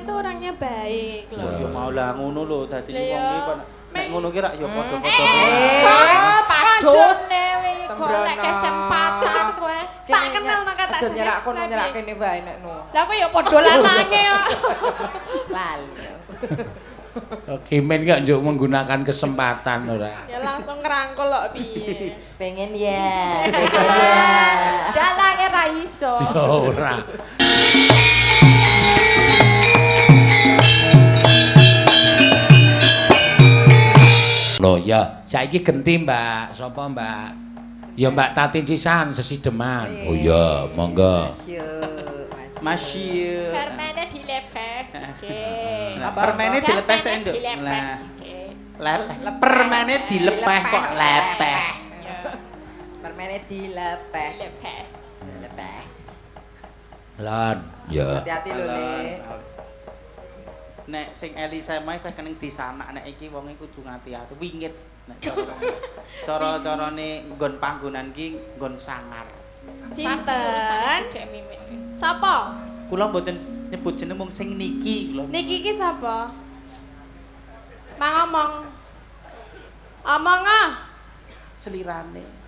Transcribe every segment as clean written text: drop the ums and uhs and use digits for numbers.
tuh orangnya baik loh. Ya mau lah ngono lho dadi wong iki nek ngono ki rak ya padha-padha. Padone kowe kok nek kesempatan kowe. Tak kenal maka tak seneng. Nyerak kono nyerak kene wae nek no. Lah kowe ya padha lanange kok. Lali. Kimen kok njuk menggunakan kesempatan ora. Ya langsung ngerangkul kok piye. Pengen ya, pengen ya. Dalange ra iso. Ya ora. Lho ya, saiki genti Mbak, sapa Mbak? Ya Mbak Tatin sisan sesideman. Oh iya, monggo. Masih. Permene dilepeh sithik. Permene dilepeh sik, Nduk. Lah, permene dilepeh kok lepeh. Permene dilepeh. Lepeh. Lepeh. Lon, ya. Hati-hati lho, Lek. Nek sing Elisa mae saya keneng disanak nek iki wonge kudu ngati-ati wingit nek cara-carane nggon panggonan ki nggon sangar. Sinten? Sapa? Kula mboten nyebut jeneng mung sing niki kula. Niki ki sapa? Mang ngomong. Omong ah. Selirane.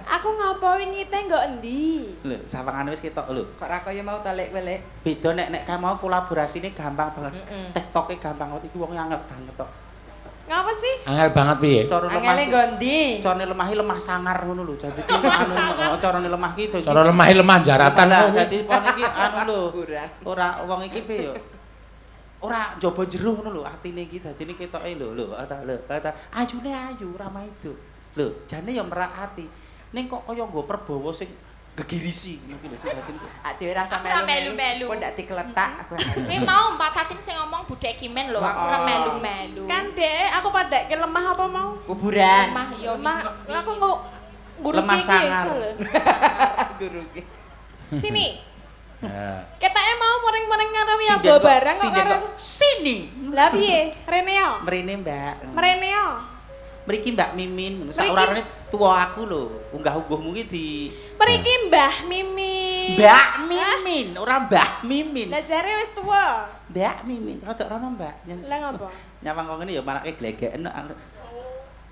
Aku ngopo wingi teh nggo endi? Lho, sawangane wis ketok lho. Kok ra kaya mau ta lek kowe lek? Beda nek nek kae mau kolaborasine gampang banget. TikToke gampang banget iki wong angel banget tok. Ngapa sih? Angel banget piye? Angele nggo endi? Carane lemahi lemah sangar ngono lho. Dadi ki anu carane lemah ki dadi cara lemahi lemah jaratan. Dadi pon iki anu lho. Ora wong iki piye yo? Ora njaba jero ngono lho atine iki dadine ketoke lho lho ta lho ta. Ayune ayu ora maido. Lho, jane ya merak ati. Ning kok kaya nggo perbawa sing gegirisi ngono ki lho sing dadi. Dhewe rasa melu-melu. Kok ndak dikletak aku. Kuwi mau Mbak Tatin sing ngomong Budek Kimen lho, aku ora melu-melu. Kan dhek aku padake lemah apa mau? Kuburan. Lemah yo lemah. Aku nguruki lemah sangar. Nguruki. Sini. Ketake mau muring-muring karo Wiyaga barang kok karo sini. Lah piye? Rene yo. Mrene, Mbak. Mrene yo. Mriki Mbak Mimin, sakurane tuwa aku lho, unggah-ungguhmu ki di Mriki Mbah Mimin. Mbak Mimin, ora Mbah Mimin. Lah jare wis tuwa. Mbak Mimin, rada rono Mbak. Lah ngopo? Nyawang kok ngene ya marake glegeken kok.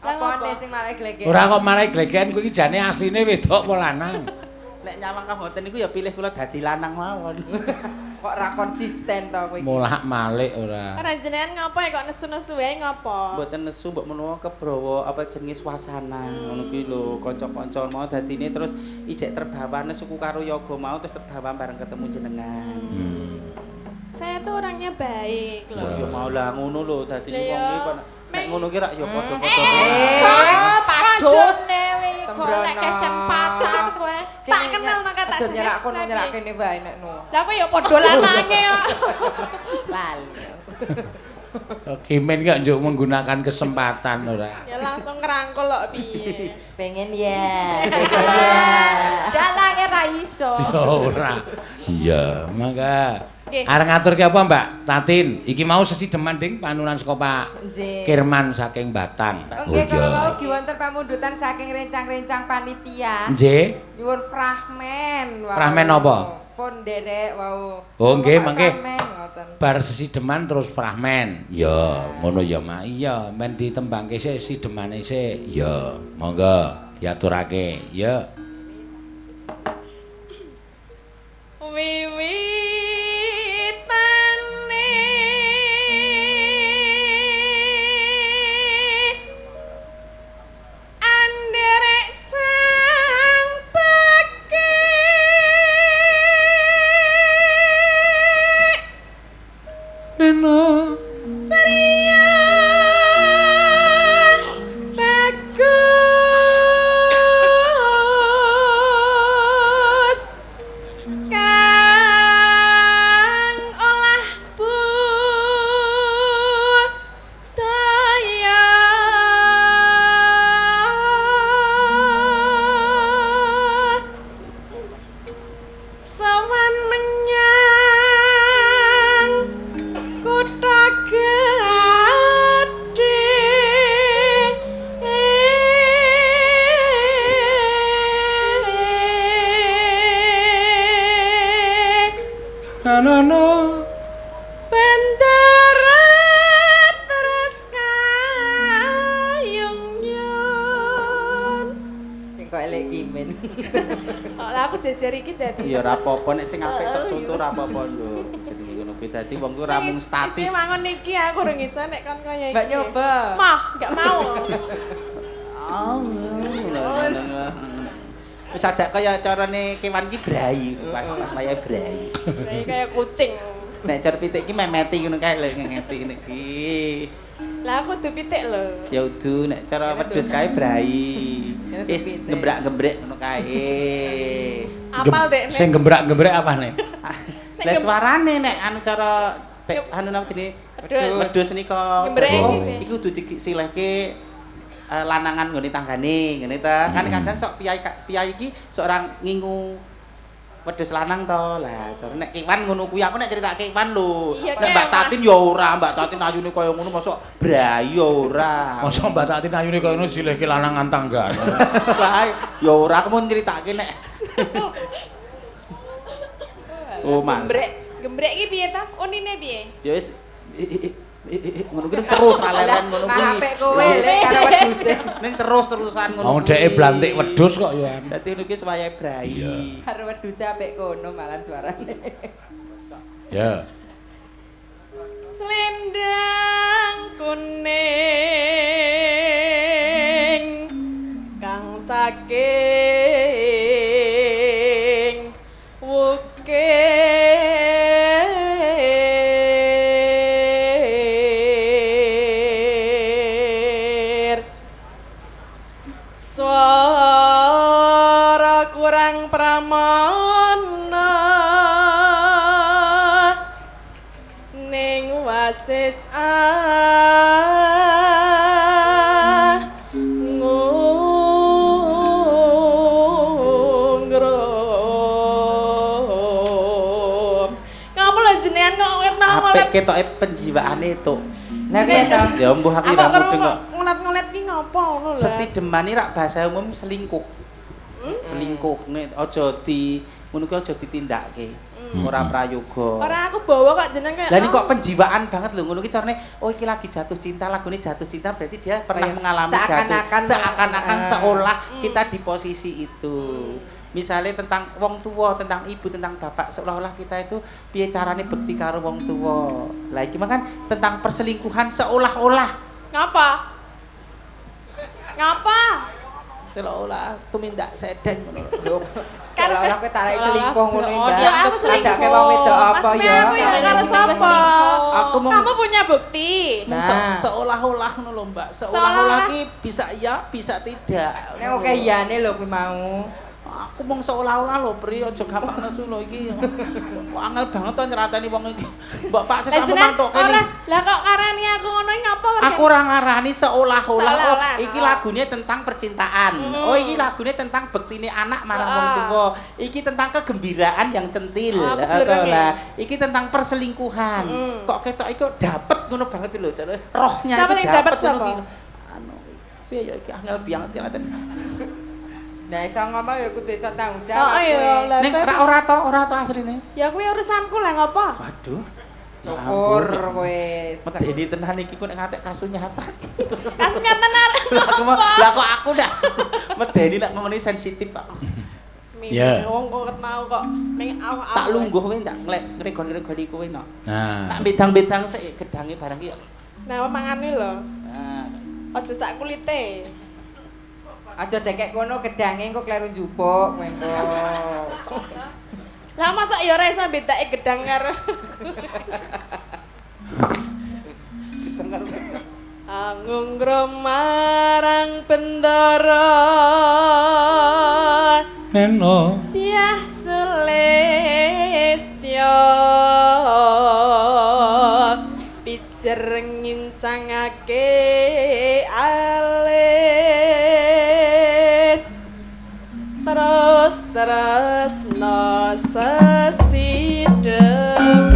Apane sing marake glegeken? Ora kok marake glegeken kuwi jane asline wedok apa lanang? Nek nyawang kok mboten niku ya pilih kula dadi lanang mawon. Kok ra konsisten to kowe iki. Molak-malik ora. Ora jenengan ngopo ya kok nesu-nesu wae ngopo? Mboten nesu mbok menawa kebrawa apa jenenge suasana ngono kuwi lho, kanca-kanca mau dadine terus ijek terbawa nesuku karo yoga mau terus terbawa bareng ketemu jenengan. Saya tuh orangnya baik loh. Ya mau lah ngono lho dadi wong iki nek ngono ki rak ya padha-padha. Padone kowe kok nek kesempatan kowe. Tak kenal maka tak seneng. Nyerak kono nyerak kene wae nek no. Lah kowe ya padha lanange kok. Lali. Kimen kok njuk menggunakan kesempatan ora. Ya langsung ngerangkul kok piye. Pengen ya, pengen ya. Dalange ra iso. Ya ora. Iya, mangga. Arep ngaturke apa, Mbak Tatin? Iki mau sesideman ding panunan saka Pak Kirman saking Batang. Nggih, kala wau ugi wonten pamundutan saking rencang-rencang panitia. Nggih. Nyuwun fragmen. Fragmen apa? Pun nderek wau. Oh nggih, mangke. Bar sesideman terus fragmen. Ya, ngono ya, Mak. Iya, men ditembangke sik sidemane sik. Ya, monggo diaturake. Ya. Wiwi Neno Pria bagus kang olah budaya sowan menyang kutha. Kok lah aku jejer iki dadi. Ya ora apa-apa nek sing apik tok contoh ora apa-apa lho. Jenenge ngono kuwi dadi wong kuwi ora mung statis. Isih mangun iki aku urung iso nek kon kaya iki. Mbak nyoba. Mah, enggak mau. Oh. Wis ajak kaya carane kewan iki brai, pas kaya brai. Brai kaya kucing. Nek cara pitik iki memeti ngono kae lho ngeti ngene iki. Lah aku kudu pitik lho. Ya udu nek cara wedhus kae brai. Wis gembrak-gembrek ngono kae. Apal dek. Sing gembrak-gembrek apane? Lah suarane nek anu cara anu napa jenenge? Wedhus nika. Oh, iki kudu disilehke lanangan nggone tanggane ngene ta. Kan kadang sok piyai iki seorang ngingu wedhus lanang to. Lah jare nek kewan ngono kuwi aku nek critake kewan lho. Nek Mbak Tatin ya ora, Mbak Tatin ayune kaya ngono mosok brai ya ora. Mosok Mbak Tatin ayune kaya ngono silehke lanangan tanggane. Lah ya ora aku mau critake nek. Oh, man. Gembrek, gembrek iki piye ta? Unine piye? Ya wis ngono kuwi terus ra leren ngono kuwi. Apik kowe lek karo wedhuse. Ning terus-terusan ngono. Wong dheke blantik wedhus kok ya. Dadi ngono kuwi wayahe brai. Karo wedhuse apik kono malan suarane. Ya. Slendang kuning kang saking wukir suara kurang pramana ning wasis ngungrum. Ngapa lho jenengan kok mau apik ketoke penjiwaane tok. Lah piye to? Ya mbuh aku ora mudeng kok. Ngolet-ngolet ki ngopo ngono lho. Sesideman iki rak bahasa umum selingkuh. Selingkuh nek aja di ngono kuwi aja ditindakke. Ora prayoga. Ora aku bawa kok jeneng kaya. Lah ini kok penjiwaan banget lho ngono ki carane oh iki lagi jatuh cinta, lagune jatuh cinta berarti dia pernah mengalami jatuh. Seakan-akan seolah kita di posisi itu. Misalnya tentang wong tua, tentang ibu, tentang bapak, seolah-olah kita itu piye carane bekti karo wong tua. Lah iki mah kan tentang perselingkuhan seolah-olah. Ngapa? Ngapa? Seolah-olah tumindak sedeng ngono lho. Seolah-olah kowe tarik selingkuh ngono Mbak. Ya aku selingkuh. Padake wong wedok apa ya? Mas ya karo sapa? Aku mau kamu punya bukti. Nah. Seolah-olah ngono lho Mbak. Seolah-olah ki bisa ya, bisa tidak. Nek oke iyane lho kuwi mau. Aku mung seolah-olah lho Pri, aja gampang nesu lho iki. Kok angel banget to nyrateni wong iki. Mbok Pak sesuk mantuk kene. Lah kok ngarani aku ngono iki ngapa? Aku ora ngarani seolah-olah. Oh, iki lagune tentang percintaan. Oh, iki lagune tentang bektine anak marang wong tuwa. Iki tentang kegembiraan yang centil. Lah, iki tentang perselingkuhan. Kok ketok iki kok dapet ngono banget lho. Rohnya iki dapet ngono iki. Anu, piye ya iki angel banget nyrateni. Nah, iso ngomong ya kudu iso tanggung jawab. Oh iya, ning ora to asline. Ya kuwi urusanku lah ngopo? Waduh. Syukur kowe. Medeni tenan iki ku nek ngatek kasunyatan. Kasunyatan arek. Lah kok aku ndak medeni nek ngomongin sensitif kok. Ya. Wong kok mau kok ming awak. Tak lungguh kowe ndak ngregon-ngregoni kowe no. Nah. Tak bedang-bedang sik gedange barang ki. Nah, mangane lho. Nah. Aja sak kulite. Aja dekek kono gedange engko kleru njupuk kowe engko. Lah masa ya ora iso bedake gedang karo gedang karo Angungrum marang bendara Neno Dyah Sulistya pijer ngincangake alis terus tresno sesideman.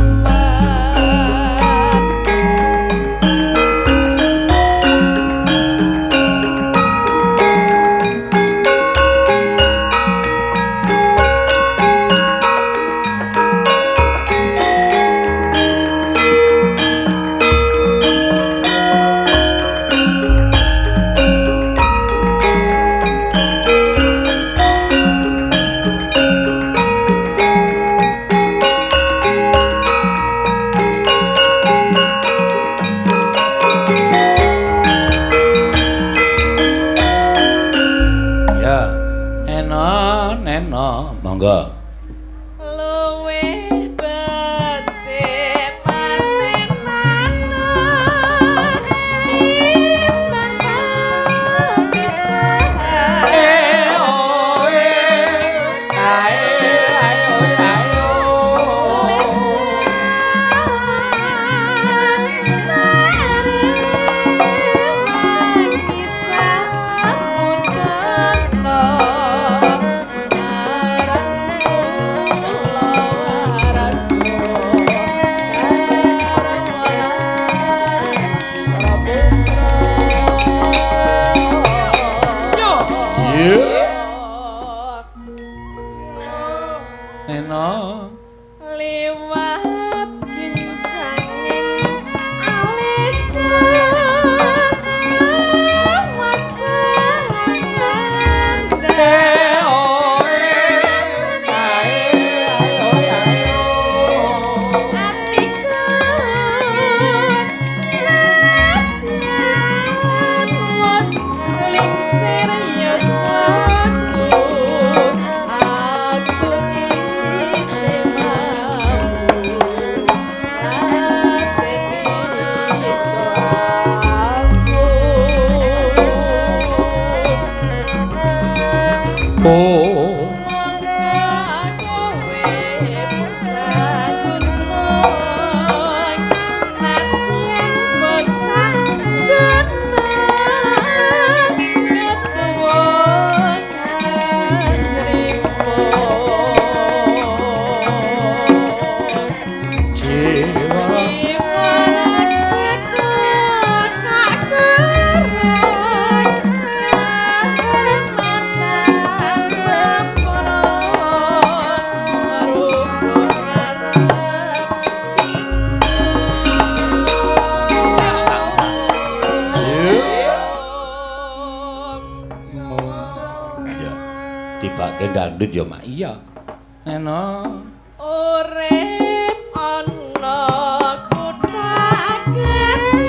Tembangke dangdut ya, Mak. Iya. Eno. Urip ana kutha gedhe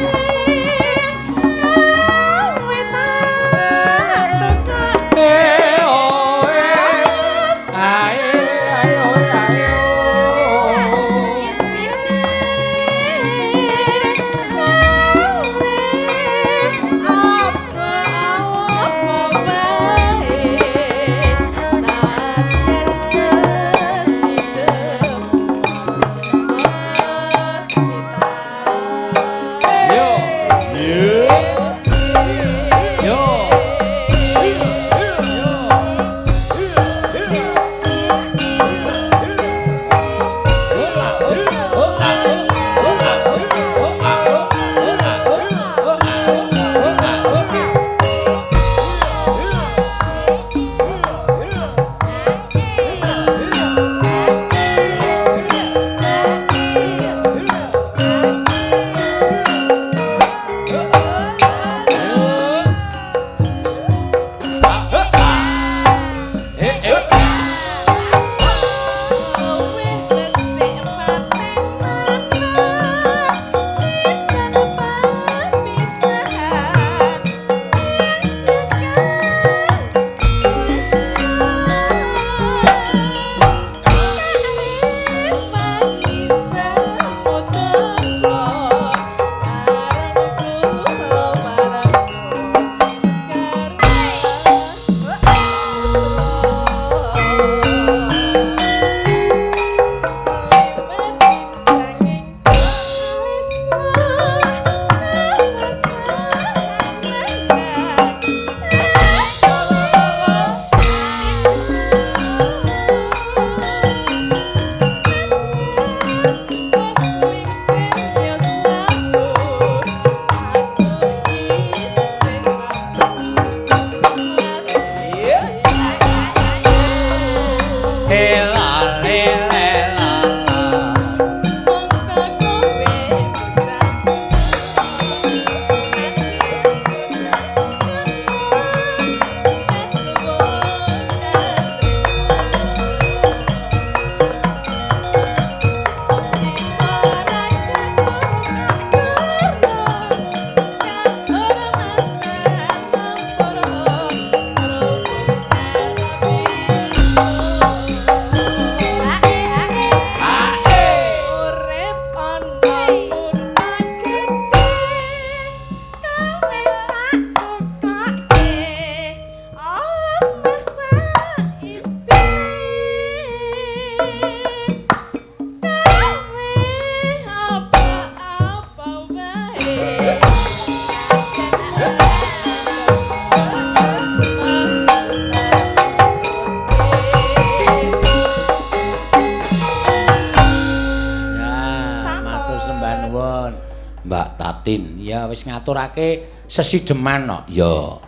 Ya wis ngaturake sesideman no. Ya.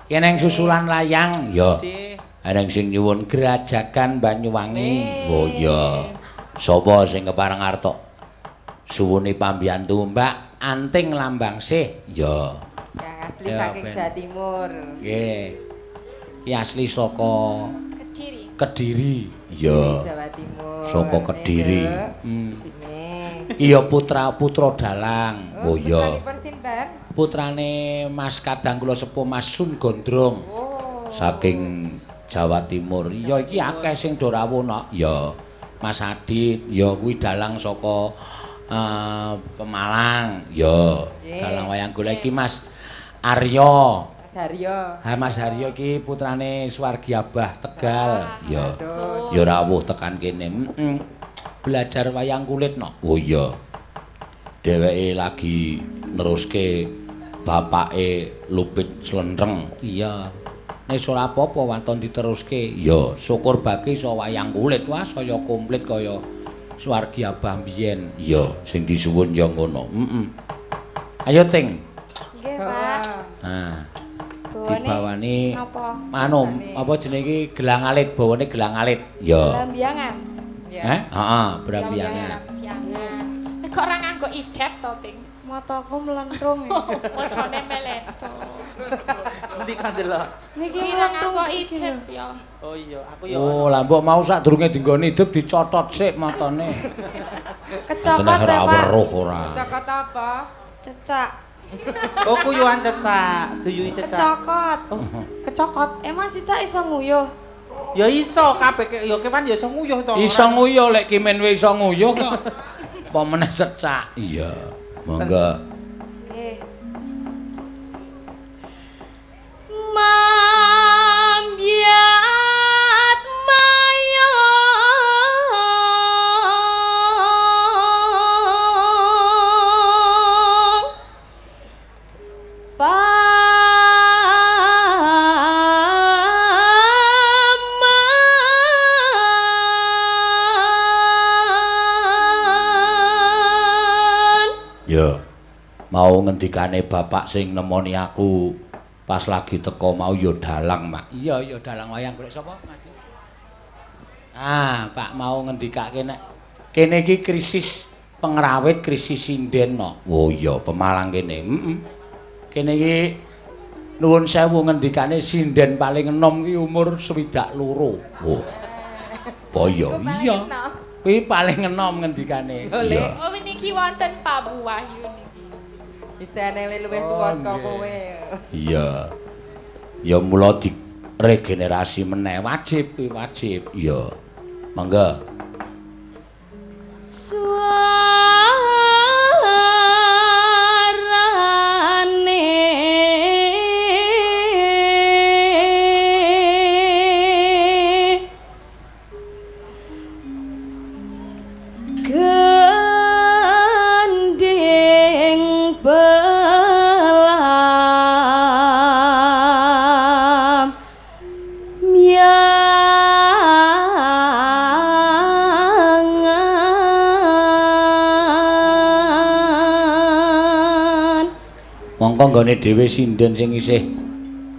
Ki neng susulan layang ya. Eneng sing nyuwun Grajagan Banyuwangi. Oh iya. Sapa sing kepareng artok suwune pambiyantu Mbak Anting Lambangsih? Ya. Yang asli saking Jawa Timur. Nggih. Ki asli saka Kediri. Kediri. Ya. Jawa Timur. Saka Kediri. Iya putra-putra dalang. Oh iya. Putranipun sinten? Putrane Mas Kadang kula sepuh Mas Sun Gondrong. Oh. Saking Jawa Timur. Iya iki akeh sing do rawuh nok. Ya. Mas Adit ya kuwi dalang saka Pemalang. Ya. Dalang wayang golek iki Mas Aryo. Mas Haryo. Ha Mas Haryo iki putrane Suwargi Abah Tegal. Ya. Ya rawuh tekan kene. Heeh. Belajar wayang kulit no. Oh iya. Dheweke lagi neruske bapake Lupit Slentreng. Iya. Nek ora apa-apa waton diteruske. Ya, syukur bagi iso wayang kulit. Wah, saya komplit kaya Suwargi Abah mbiyen. Iya, sing disuwun ya ngono. Heeh. Ayo Ting. Nggih, Pak. Nah. Dibawani napa? Anu, apa jenenge iki gelang alit, bawane gelang alit. Ya. Brambiangan. Ya. Heeh, brambiangan. Brambiangan. Kok ora nganggo idep to, Ting? Mataku melentrung. Matane melentung. Endi kan delok? Niki ora nganggo idep ya. Oh iya, aku ya. Oh, lah mbok mau sadurunge dinggoni idep dicotot sik matane. Kecokot ya, Pak. Weruh ora. Kecokot apa? Cecak. Oh, kuyuhan cecak, duyuhi cecak. Kecokot. Oh, kecokot. Emang cecak iso nguyuh? Ya iso kabeh ya kewan ya iso nguyuh to. Iso nguyuh lek kimen wae iso nguyuh kok. Apa meneh cecak? Iya. Monggo. Nggih. Mambiat mayo Ya, mau ngendikane bapak sing nemoni aku pas lagi teko mau ya dalang, Mak. Iya, ya dalang wayang golek sapa, Mas? Ah, Pak mau ngendikake nek kene iki krisis pengrawit, krisis sinden no. Oh iya, Pemalang kene. Heeh. Kene iki nuwun sewu ngendikane sinden paling enom ki umur 22. Oh. Apa ya? Iya. Kuwi paling enom ngendikane. Iya. Oh niki wonten Pak Bu Wahyu niki. Isene luwih tuwa saka kowe. Iya. Ya mula diregenerasi meneh wajib kuwi wajib. Iya. Monggo. Suarane gending belam miangan. Mongko nggone dhewe sinden sing isih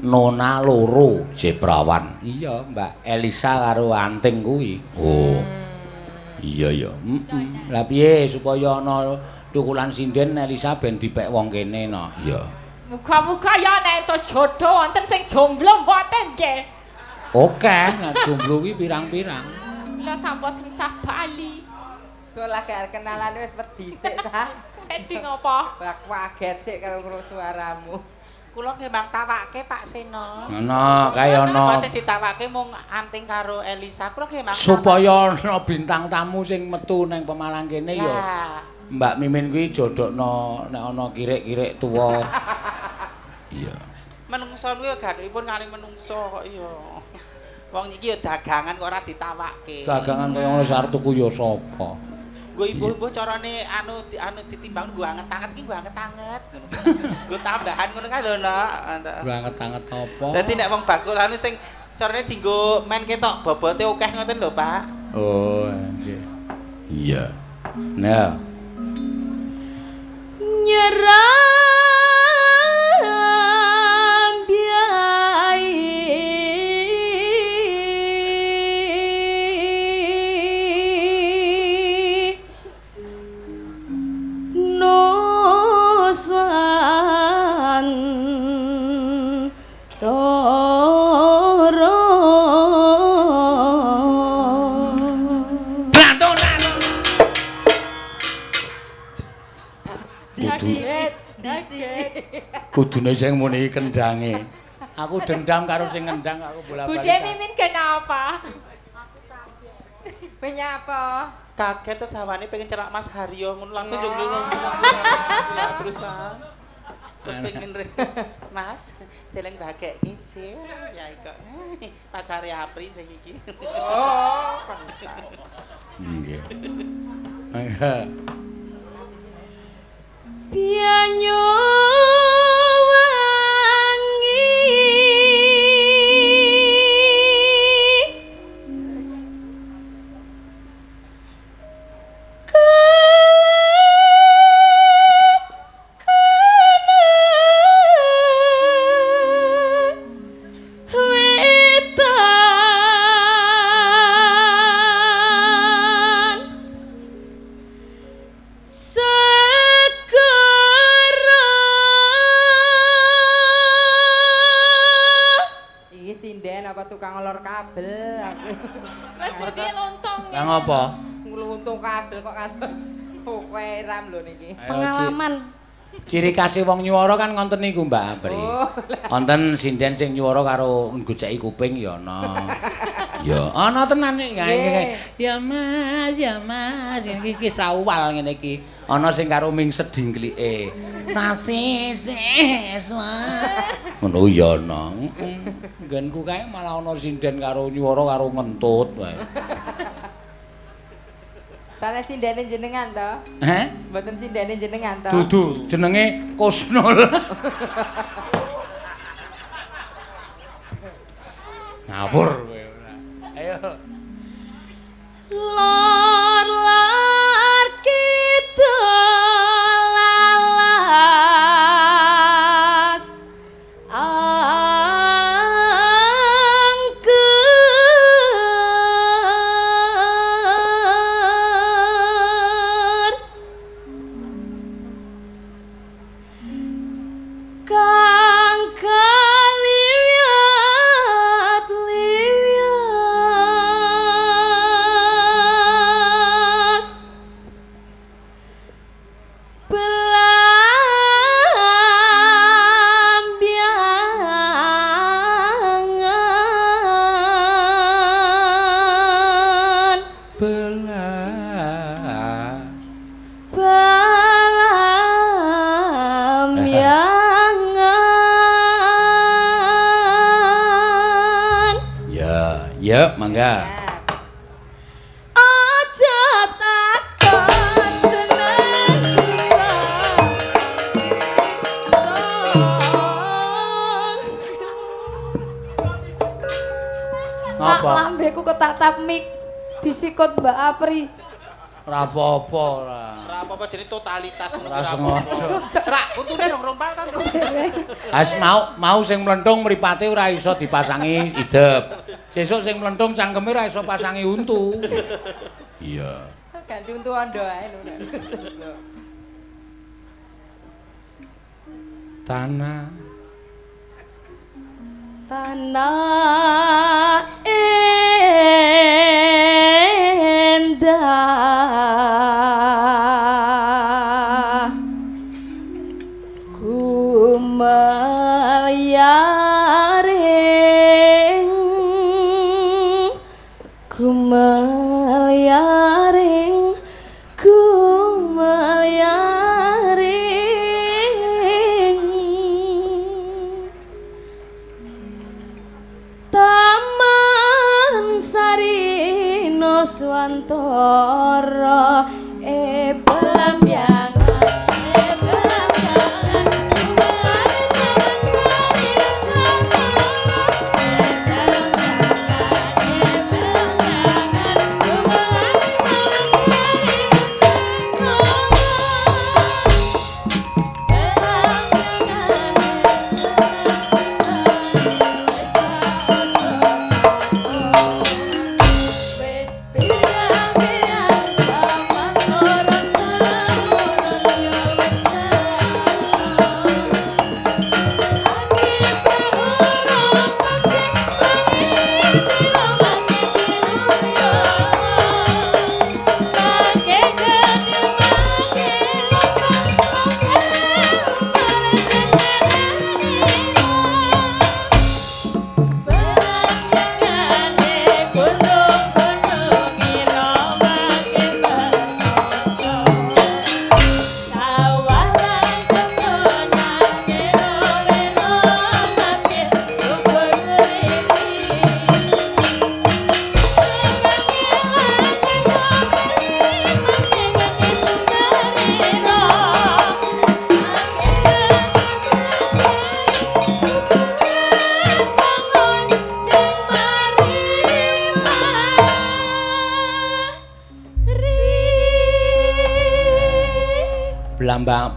nona loro Jeprawan. Iya, Mbak Elisa karo Anting kuwi. Oh. Iya ya. Heeh. Lah piye supaya ana tukulan sinden Elisa ben dipek wong kene no. Iya. Muga-muga ya nek entuk jodoh wonten sing jomblo mboten nggih. Oke, nek jomblo kuwi pirang-pirang. Lah ta mboten sah bali. Kok lagi kenalan wis wedi sik ta. Wedi ngopo? Bak kaget sik karo krungu suaramu. Kula nggih bang tawake Pak Seno. Ngono, kae ana. Kok sing ditawake mung Anting karo Elisa. Kula nggih bang. Supaya ana bintang tamu sing metu nang Pemalang kene ya. Mbak Mimin kuwi jodhokno nek ana kirik-kirik tuwa. Iya. Menungso kuwi gathukipun kali menungso kok iya. Wong iki ya dagangan kok ora ditawake. Dagangan kaya ngono arep tuku ya sapa? Nggo ibu-ibu carane anu anu ditimbang nggo anget-anget iki nggo anget-anget ngono. Nggo tambahan ngono kae lho, Nak. Nggo anget-anget apa? Dadi nek wong bakul anu sing carane dienggo men ketok bobote akeh ngoten lho, Pak. Oh, nggih. Iya. Nah. Nyeram biai Nusantara. Kudune sing muni kendhange. Aku dendam karo sing ngendang aku bola-bali. Bude Mimin kenapa? Penyapa? Kaget terus hawane pengen cerak Mas Haryo ngono langsung jungkel. Ya terus terus pengen Mas, deleng bagekke sih. Ya kok. Pacare Apri sing iki. Oh, nggih. Banyu wangi wetan apa tukang ngolor kabel aku. Wis dadi lontong. Lah ngopo? Ngluntung kabel kok kantos ram lho niki. Pengalaman. Ciri khase wong nyuwara kan ngonten niku Mbak Apri. Oh, wonten sinden sing nyuwara karo nggoceki kuping ya ana. Ya ana tenan iki. Ya Mas, ya Mas, iki iki srawal ngene iki. Ana sing karo mingset dingklike. Sasi seswa. Ngono ya ana. Nggenku kae malah ana sinden karo nyuwara karo ngentut wae. Sanes sindene jenengan to? Heh? Mboten sindene jenengan to? Dudu, jenenge Kusnul. Ngawur kowe ora. Ayo. Lor lor kidul lalas angker kang kaliwat liwat belambiangan Belah. Belambiangan. Ya, ya mangga. Aja takon seneng susah. Pak, Ngapa? lambeku ketatap mik disikut Mbak Apri. Ora apa-apa ora. Ora apa-apa jenenge totalitas ngono Ora ora sengaja. apa-apa. Ra, untune rong rompal kan. As mau sing mlentung mripate ora iso dipasangi idep. Sesuk sing mlentung cangkeme ora iso pasangi untu. Iya. Ganti untu ondo ae lho. Tanah Tanah endah kumelyaring kumelyaring kumelyaring Taman Sari Nuswantara e Belambiangan e Belambiangan Taman Sari Nuswantara e Belambiangan e Belambiangan Taman Sari Nuswantara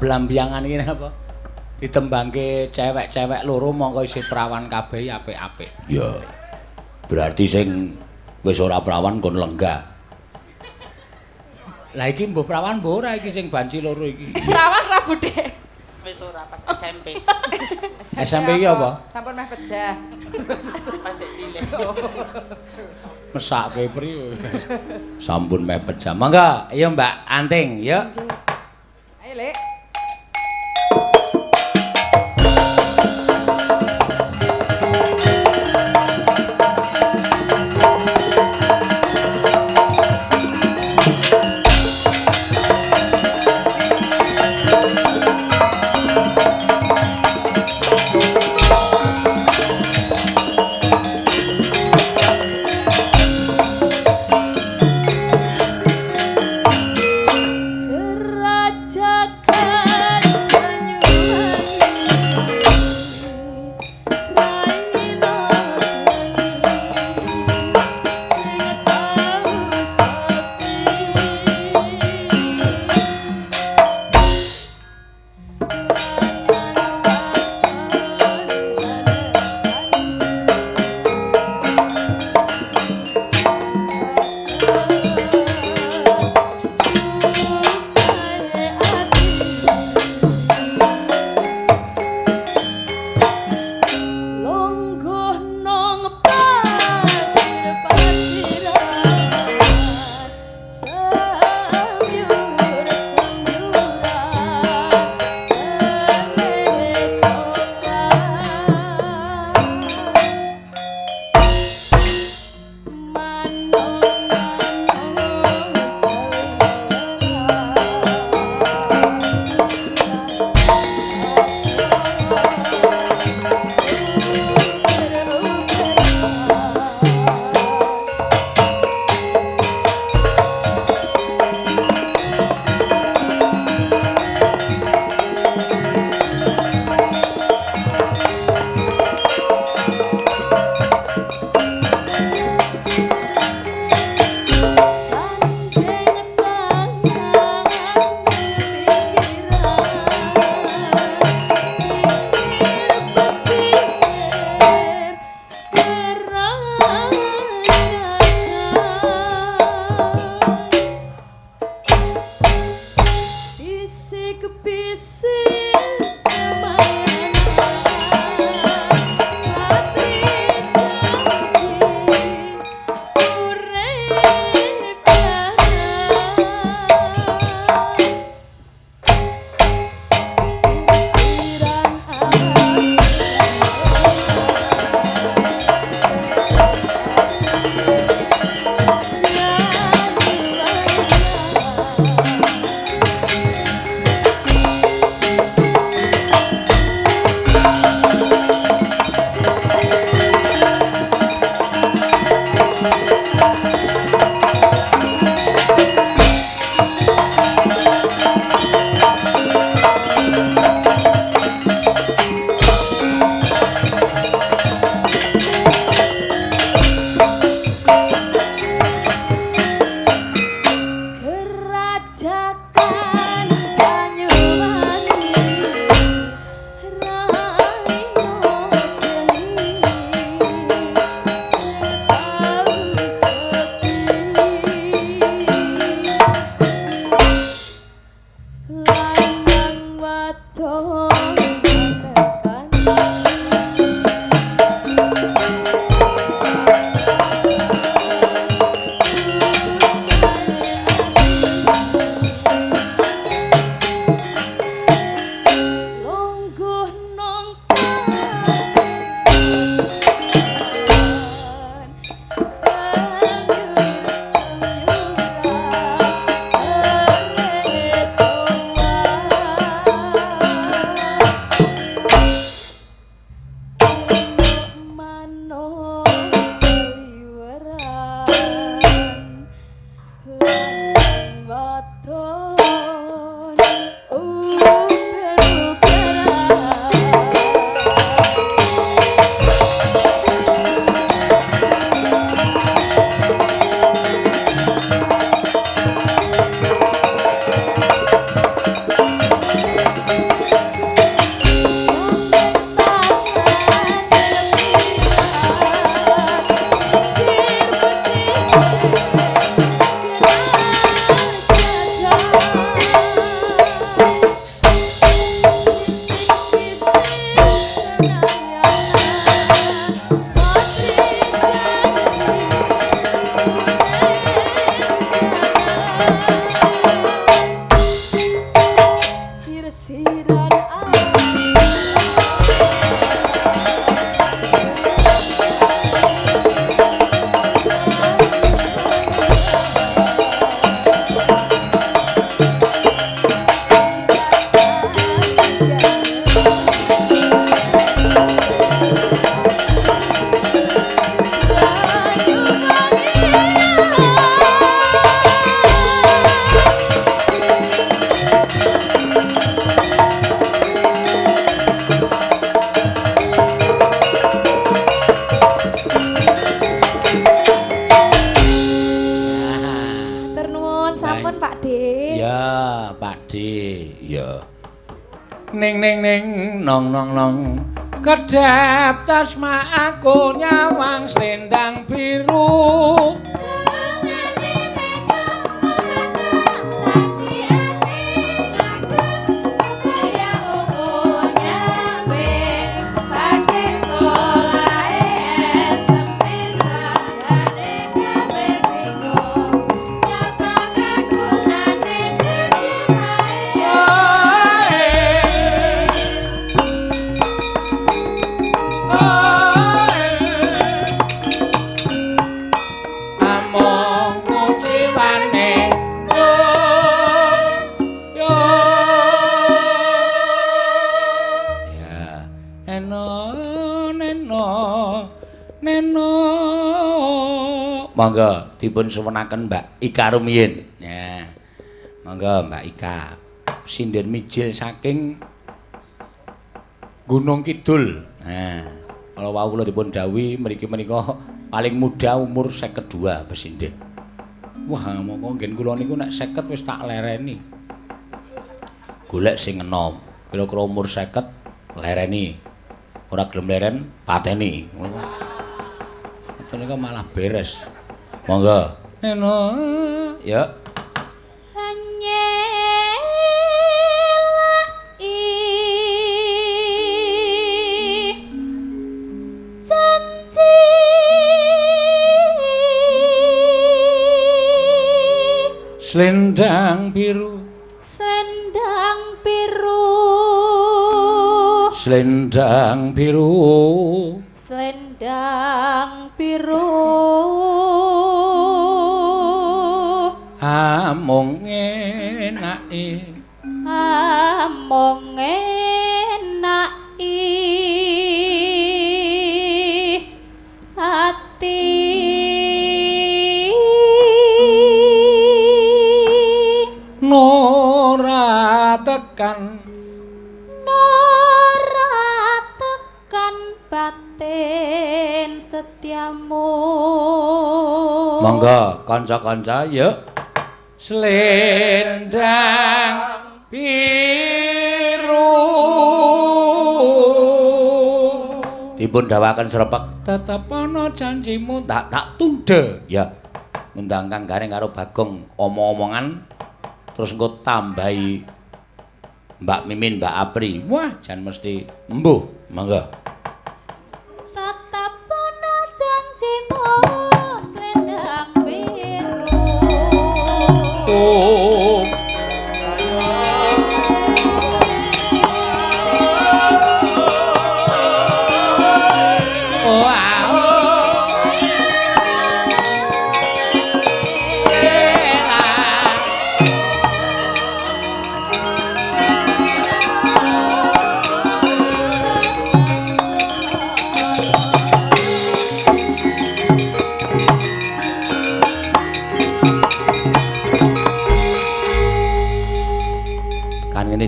Belambiangan iki apa? Ditembangke cewek-cewek loro mongko isih prawan kabeh apik-apik. Ya. Berarti sing wis ora prawan kon lenggah. Lah iki mbuh prawan mbuh ora iki sing banci loro iki. Prawan ra budhe. Wis ora pas SMP. SMP iki apa? Sampun meh pejah. Pas cek cilik. Mesake priwe. Sampun meh pejah. Mangga, ayo Mbak Anting, yuk. Ayo, Lek. Kerajaan Ning ning ning nong nong nong kedhep tasma aku nyawang slendang biru. Monggo dipun suwunaken Mbak Ika rumiyin. Ya. Monggo Mbak Ika. Sinden mijil saking Gunung Kidul. Nah, kalau wau kula dipun dhawuhi mriki menika paling muda umur 52 pesinden. Wah, monggo nggen kula niku nek 50 wis tak lereni. Golek sing enom, kira-kira umur 50 lereni. Ora gelem leren pateni. Ngoten niku malah beres. Monggo. Neno, ya. Nyelaki janji Selendang biru, selendang biru, selendang biru, selendang biru. Amung enake, amung enake ati. Nora tekan, nora tekan batin setiamu. Monggo kanca-kanca yuk. Selendang biru dipun dawaken srepek tetep ana janjimu tak tak tunda. Ya ngundang Kang Gareng karo Bagong omong-omongan terus engko tambahi Mbak Mimin, Mbak Apri. Wah, jan mesti embuh. Monggo. Tetep ana janjimu selendang biru. Oh.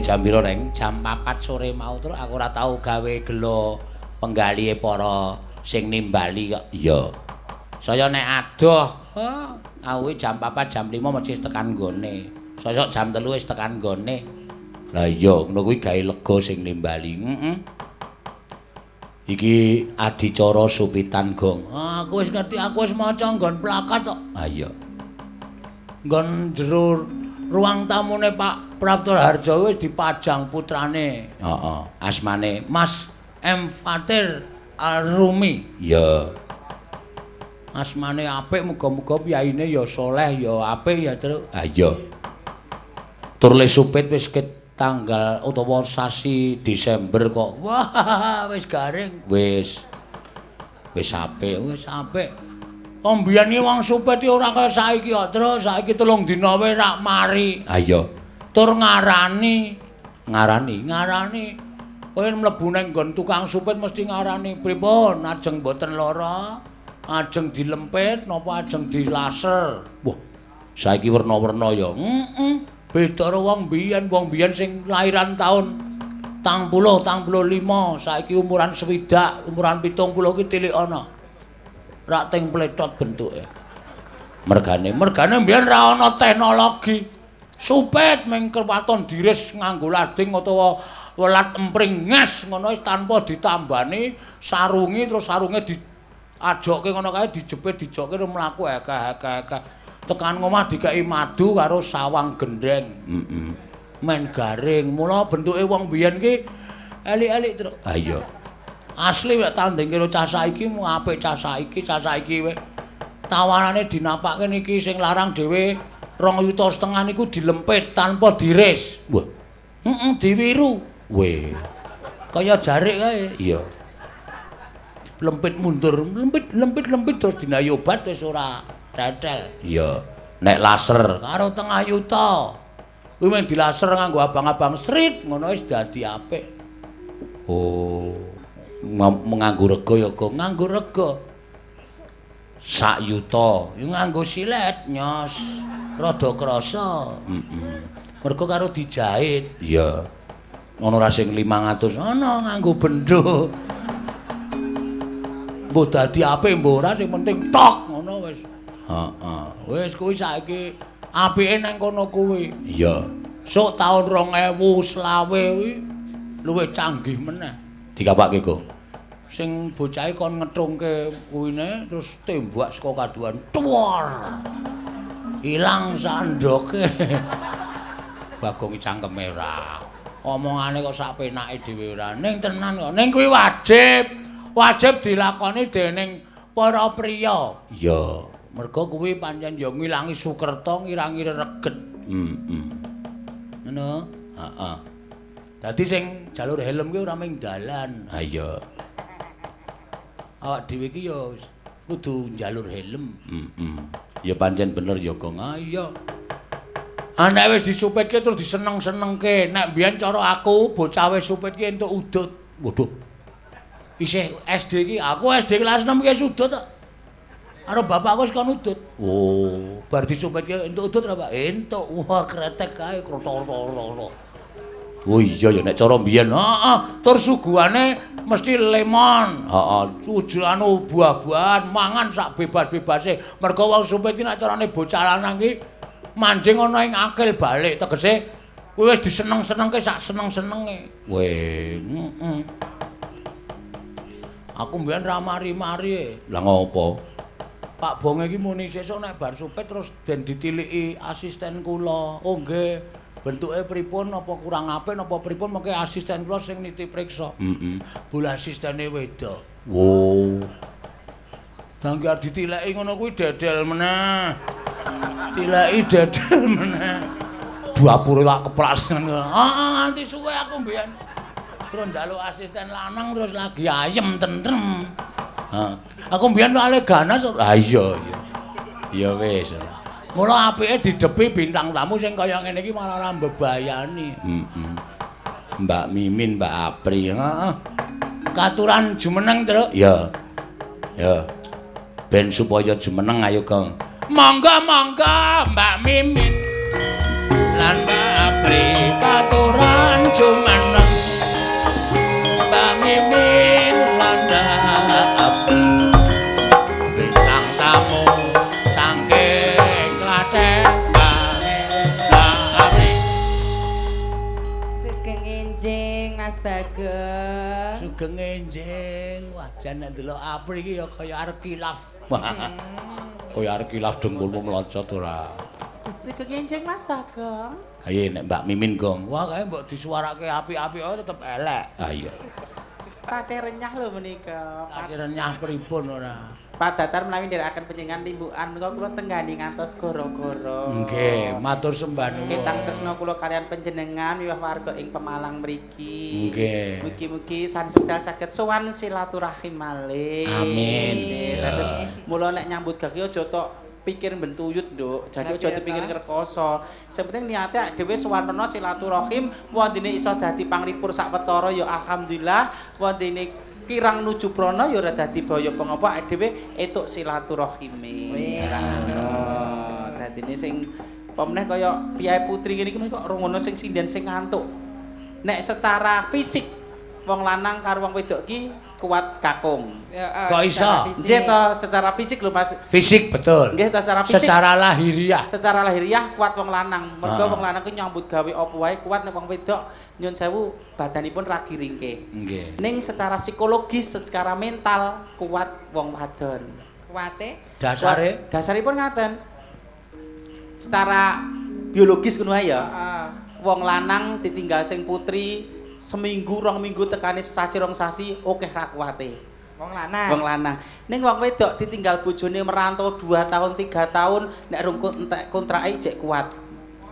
Jam piro, Reng? Jam 4 sore mau terus aku ora tau gawe gelo penggalihe para sing nimbali kok. Iya. Saya nek adoh, aku jam 4 jam 5 mesti tekan nggone. Sosok jam 3 wis tekan nggone. Lah iya, ngono kuwi gawe lega sing nimbali. Heeh. Iki adicara supitan gong. Aku wis ngerti, aku wis maca nggon plakat kok. Ha iya. Nggon jero ruang tamune Pak Prapto Harjo wis dipajang putrane. Heeh, asmane Mas M Fatir Al-Rumi. Iya. Asmane apik, muga-muga piyaine ya saleh ya apik ya, Truk. Ha iya. Tur le supit wis ket tanggal utawa sasi Desember kok. Wah, wis garing. Wis. Wis apik, wis apik. Wong biyen iki wong supit iki ora kaya saiki kok, terus saiki 3 dina wae rak mari. Ha iya. Tur ngarani, ngarani. Kowe mlebu nang nggon tukang supit mesti ngarani, pripun ajeng mboten lara, ajeng dilempit napa ajeng dilaser. Wah, saiki werna-werna ya. Heeh. Beda karo wong biyen sing lairan taun 40, 45, saiki umuran 60, umuran 70 ki tilik ana. Rak ting pletot bentuke. Mergane mbiyen ra ana teknologi. Supit mung kewaton diris nganggo lading utawa welat empring nges ngono wis tanpa ditambani, sarungi terus sarunge diajokke ngono kae dijepit dijokke terus mlaku ekeh-ekeh. Tekan omah dikeki madu karo sawang gendheng. Heeh. Men garing. Mula bentuke wong biyen ki elik-elik terus. Ha iya. Asli nek tanding karo cah saiki mu apik cah saiki wae. Tawarane dinapake niki sing larang dhewe 2,5 yuta niku dilempit tanpa diris. Wah. Heeh, diwiru. Weh. Kaya jarik kae. Iya. Lempit mundur, lempit terus dinayi obat wis ora tetel. Iya. Nek laser karo 0,5 yuta. Kuwi mung dilaser nganggo abang-abang srit ngono wis dadi apik. Oh. Nganggo rega ya kok nganggo rega. 1 yuta. Ya nganggo silet nyos. Rada krasa. Heeh. Mergo karo dijahit. Iya. Ngono ra sing 500 ana nganggo bendho. Mbok dadi apik mbok ora sing penting tok ngono wis. Heeh. Wis kuwi saiki apike nang kono kuwi. Iya. Sok taun 2020 kuwi luwih canggih meneh. Dikapake, Gong. Sing bocahe kon ngetrungke kuwine terus tembak saka kaduan. Tuwar. Ilang sandoke. Bagong cangkeme ora. Omongane kok sak penake dhewe ora. Ning tenan kok. Ning kuwi wajib. Wajib dilakoni dening para priya. Iya. Mergo kuwi pancen ya ngilangi sukerta, ngirangi reget. Heeh. Ngono? Heeh. Dadi sing jalur helm kuwi ora mung dalan. Ha iya. Awak dhewe iki ya kudu njalur helm. Heeh. Ya pancen bener ya, Gong. Ha iya. Nek wis disupitke terus diseneng-senengke. Nek mbiyen cara aku bocah wis supit ki entuk udut. Waduh. Isih SD iki, aku SD kelas 6 ki wis udut tok. Karo bapakku wis kon udut. Oh, bar disupitke entuk udut ora, Pak? Entuk. Wah, kretek kae kroto-kroto. Oh iya ya nek cara mbiyen. Heeh, tur suguhane mesti lemon. Heeh, anu buah-buahan mangan sak bebas-bebase. Mergo wong supit iki nek carane bocah lanang iki manjing ana ing akil balik, tegese kuwi wis diseneng-senengke sak seneng-senenge. Weh, heeh. Aku mbiyen ra mari-mari. Lah ngopo? Pak Bong iki muni sesuk nek bar supit terus ben ditiliki asisten kula. Oh nggih. Bentuke pripun apa kurang apik napa pripun mengke asisten kula sing nitip priksa. Heeh. Bola asistene wedok. Wo. Dangge arep ditileki ngono kuwi dedel meneh. Tileki dedel meneh. Dapure lak keplas ngono. Heeh, nganti suwe aku mbiyen. Terus njaluk asisten lanang terus lagi ayem tentrem. Ha. Aku mbiyen ale ganas. Ha iya iya. Ya wis. Mula apike didepi bintang tamu sing kaya ngene iki malah ora mbebayani. Heeh. Mbak Mimin, Mbak Apri, heeh. Katuran jumeneng, Truk. Ya. Ya. Ben supaya jumeneng ayo, Gong. Monggo, monggo, Mbak Mimin lan Mbak Apri katuran jumeneng. Mbak Mimin lan Mbak Apri bintang tamu saking Klaten. Mbak Apri. Sugeng enjing Mas Bagong. Sugeng enjing. Wah, jan nek ndelok Apri iki ya kaya arep kilaf. Kaya arep kilaf dengkulmu mlocot ora. Sugeng enjing Mas Bagong. Ayo nek Mbak Mimin, Gong. Wah, kae mbok disuarake apik-apik ae tetep elek. Ah iya. Tasih renyah lho menika. Tasih renyah pripun ora? Pak Datar menawi nderekaken panjenengan limbukan menika kula tenggani ngantos goro-goro. Nggih, matur sembah nuwun. Ketang tresna kula kalian panjenengan miwah warga ing Pemalang mriki. Nggih. Mugi-mugi sanes wekdal saged sowan silaturahim malih. Amin. Terus mula nek nyambut gawe aja tok pikir bentuyut, Nduk. Jadi aja dipikir ngrekoso. Sing penting niate dhewe sowan rono silaturahim, wondene iso dadi panglipur sawetara ya alhamdulillah, wondene kirang nuju prana ya ora dadi baya pengapa dhewe etuk silaturahime. Ngono. Dadine sing apa meneh kaya piyai putri ngene iki kok rungono sing sinden sing ngantuk. Nek secara fisik wong lanang karo wong wedok ki kuat kakung. Ya, kok iso? Nggih to, secara fisik lho Mas. Fisik betul. Nggih to, secara fisik. Secara lahiriah. Secara lahiriah kuat wong lanang. Mergo wong lanang ki nyambut gawe apa wae kuat, nek wong wedok nyun sewu badanipun ragi ringkih. Nggih. Ning secara psikologis, secara mental kuat wong wadon. Kuate? Dasare? Dasaripun ngaten. Secara biologis ngono ae ya. Heeh. Wong lanang ditinggal sing putri seminggu rong minggu tekane sesasi rong sasi akeh ra kuwate. Wong lanang. Wong lanang. Ning wong wedok ditinggal bojone merantau 2 tahun 3 tahun nek rung entek kontrake jek kuat.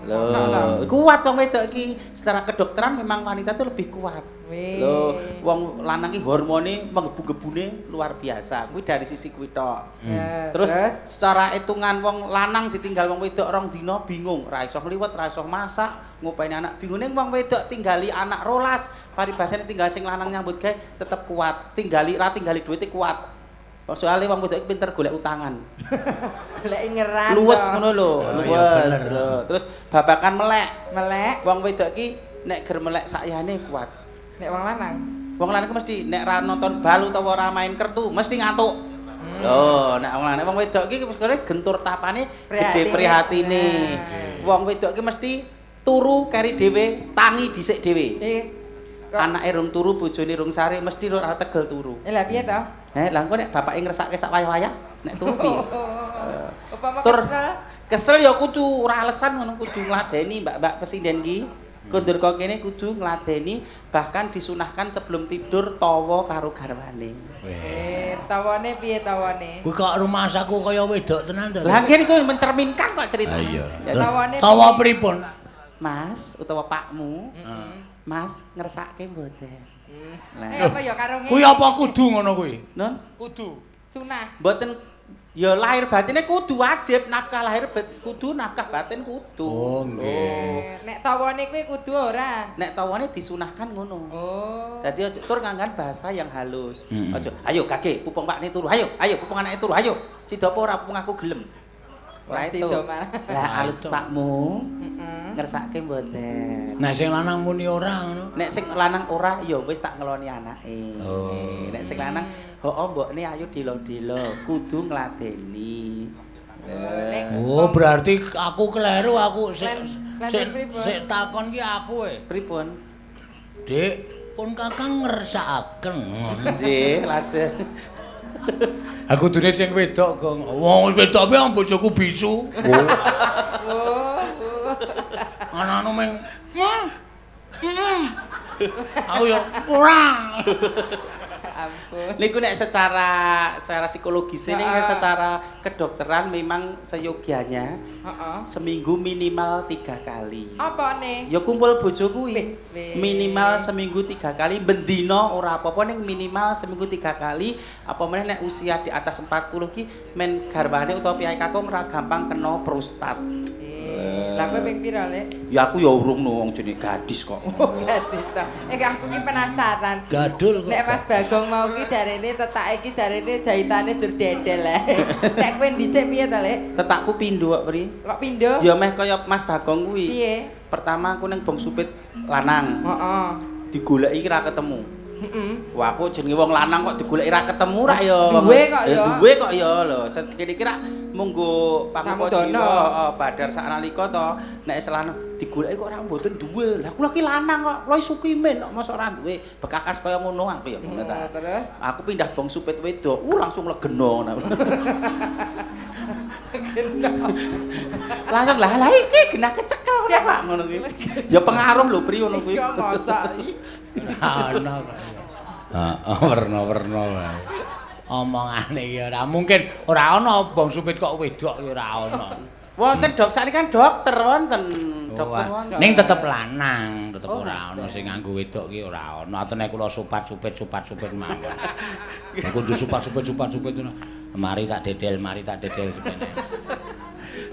Lho, kuat wong wedok iki. Secara kedokteran memang wanita itu lebih kuat. Lho, wong lanang iki hormone menggebu-gebune luar biasa. Kuwi dari sisi kuwi tok. Terus secara hitungan wong lanang ditinggal wong wedok rong dina bingung, ra iso ngliwet, ra iso masak, ngopeni anak bingung. Ning wong wedok tinggali anak rolas, paribasane tinggal sing lanang nyambut gawe tetep kuat. Tinggali ra tinggali duwite kuat. Soale wong wedok iki pinter golek utangan. Golek ngeran. Luwes ngono lho, luwes. Lho, terus babakan melek. Melek. Wong wedok iki nek ger melek sakyane kuat. Nek wong lanang. Wong lanang iki mesti nek ra nonton bal utawa ora main kertu mesti ngantuk. Lho, nek wong lanang, wong wedok iki mesti gentur tapane gede prihatine. Wong wedok iki mesti turu keri dhewe, tangi dhisik dhewe. Anake rung turu, bojone rung sare mesti ora tegel turu. Lah piye to? Lah engko nek bapake ngresake sak wayah-wayah nek turu piye? Upama kesel. Kesel ya kudu ora alasan ngono, kudu ngladeni mbak-mbak pesinden ki. Kondur kok kene kudu ngladeni, bahkan disunahkan sebelum tidur tawa karo garwane. Tawane piye tawane? Kuwi kok rumasaku kaya wedok tenan to. Lah nggih niku mencerminkan kok cerita. Iya. Tawane tawa pripun? Mas utawa pakmu. Mas ngersake mboten. Lah apa ya karo ngene? Kuwi apa kudu ngono kuwi? Nun? Kudu. Sunah. Mboten ya lahir batine kudu wajib, nafkah lahir kudu, nafkah batin kudu. Oh nggih. Nek tawane kuwi kudu ora? Nek tawane disunahkan ngono. Oh. Dadi aja tur nganggan bahasa yang halus. Aja ayo kage pupung pakne turu, ayo, ayo pupung anake turu, ayo. Sida apa ora pupung aku gelem. Ora itu. Lah alus pakmu. Ngersake mboten. Nek sing lanang muni ora ngono. Nek sing lanang ora ya wis tak ngeloni anake. Oh. Nek sing lanang hooh mbokne ayo delo-delo, kudu ngladeni. Oh, berarti aku kleru aku sik takon ki aku e. Pripun? Dik, pun Kakang ngersakaken ngono. Nggih, lajeng. Aku kudune sing wedok, Gong. Wong wedok piye wong bojoku bisu. Oh. Ana-ana meng. Aku yo ora. Ampun. Niku nek secara psikologis ini secara kedokteran memang seyogianya seminggu minimal 3 kali. Apa nih? Ya kumpul bojo kuwi. Minimal seminggu 3 kali, bendina ora apa-apa ning minimal seminggu 3 kali, apa meneh nek usia di atas 40 ki men garwane utawa piyai kakung ora gampang kena prostat. Lah kowe ping pira, Lek? Ya aku ya urung no wong jenenge gadis kok. Oh, gadis to. Aku ki penasaran. Gadul kok. Nek Mas Bagong mau ki jarene tetake ki jarene jahitane jur dedel ae. Nek kowe dhisik piye to, Lek? Tetakku pindho kok, Pri. Kok pindho? Ya meh kaya Mas Bagong kuwi. Piye? Pertama aku ning bong supit lanang. Heeh. Digoleki ra ketemu. Heeh. Wah, aku jenenge wong lanang kok digoleki ra ketemu ra ya. Duwe kok ya. Duwe kok ya lho. Kene iki ra munggo pangupa jiwa, badar saknalika to nek selana digoleki kok ora mboten duwe. Lah kula ki lanang kok, kula sukimen kok mosok ora duwe. Bekakas kaya ngono aku ya ngono ta. Terus aku pindah bong supit wedok, langsung legeno ngono. Langsung lah iki genah kecekel ngono Pak ngono kuwi. Ya pengaruh lho Pri ngono kuwi. Iya mosok iki. Ana kok. Heeh, werna-werna wae. Omongane iki ora mungkin, ora ana obong supit kok wedok ya ora ana. Wonten dok, sakniki kan dokter wonten. Dokter wonten. Ning tetep lanang, tetep ora ana sing nganggo wedok ki ora ana. Atene kula sopat-supit sopat-supit mawon. Kudu sopat-supit sopat-supit ngono. Mari tak dedel, mari tak dedel sepene.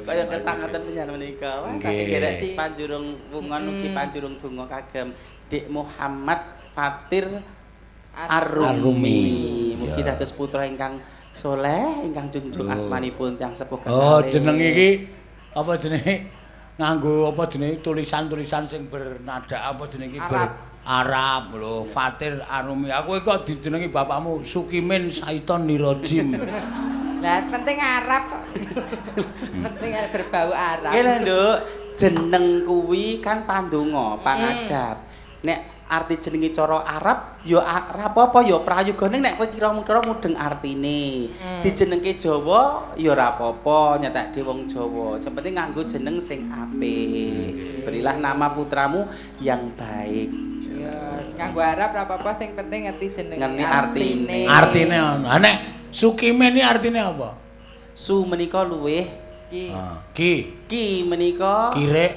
Kaya kesangeten panjenengan menika. Wah, kasih gerek panjurung wungon ugi panjurung donga kagem Dik Muhammad Fatir Arumi. Mugi dados putra ingkang soleh, ingkang junjung asmanipun tiyang sepuh kekalih. Oh, jeneng iki apa jenenge? Nganggo apa jenenge tulisan-tulisan sing bernada apa jenenge iki Arab lho, Fatir Arumi. Aku iki kok dijenengi bapakmu Sukimin Saiton Nirojim. Lah penting Arab kok. Penting berbau Arab. Nggih lho, Nduk, jeneng kuwi kan pandonga, pangajab. Nek arti jenenge cara Arab ya ora apa-apa ya prayoga, ning nek kowe kira-kira mudeng artine. Dijenengke Jawa ya ora apa-apa, nyetekake wong Jawa. Sing penting nganggo jeneng sing apik. Berilah nama putramu yang baik. Ya, nganggo Arab ora apa-apa, sing penting ngerti jenenge. Ngerti artine. Artine ono. Ha nek Sukimin iki artine apa? Su menika luwih ki. Ki. Ki menika kirek.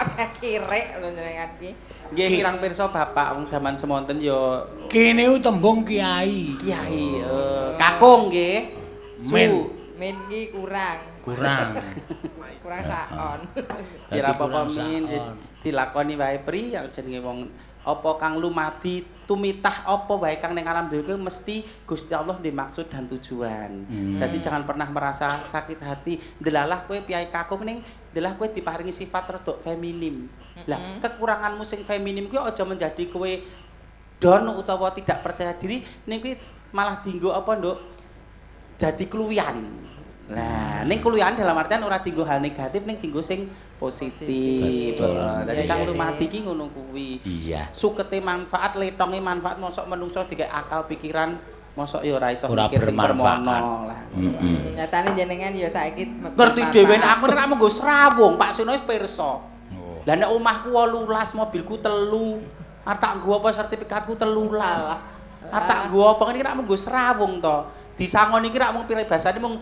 Kok kirek lho jenengan ki. Nggih kirang pirsa bapak wong jaman semonten ya ki niku tembung kiai. Kiai, kakung nggih. Su. Min ki kurang. Kurang. Kurang sakon. Ya ora apa-apa min wis dilakoni wae pri yang jenenge wong apa kang lumadi tumitah apa wae kang ning alam donya mesti Gusti Allah ndek maksud dan tujuan. Dadi jangan pernah merasa sakit hati. Ndelalah kowe piyai kakung ning ndelah kowe diparingi sifat rodok feminim. Lah kekuranganmu sing feminim kuwi aja menjadi kowe down utawa tidak percaya diri ning kuwi malah dinggo apa Nduk? Dadi kluwian. Lah ning kluwian dalam artian ora dinggo hal negatif ning dinggo sing positif. Dadi kang lumadi ki ngono kuwi. Iya. Sukete manfaat, letonge manfaat, mosok menungso dikek akal pikiran, mosok ya ora iso mikir sing permono lah. Nyatane jenengan ya saiki ngerti dhewe nek aku nek mung nggo srawung, Pak Sino wis pirsa. Lah nek omahku 18, mobilku 3, arep tak nggo apa sertifikatku 13. Arep tak nggo apa ngene iki nek mung nggo srawung to. Disangoni iki rak mung piribasane mung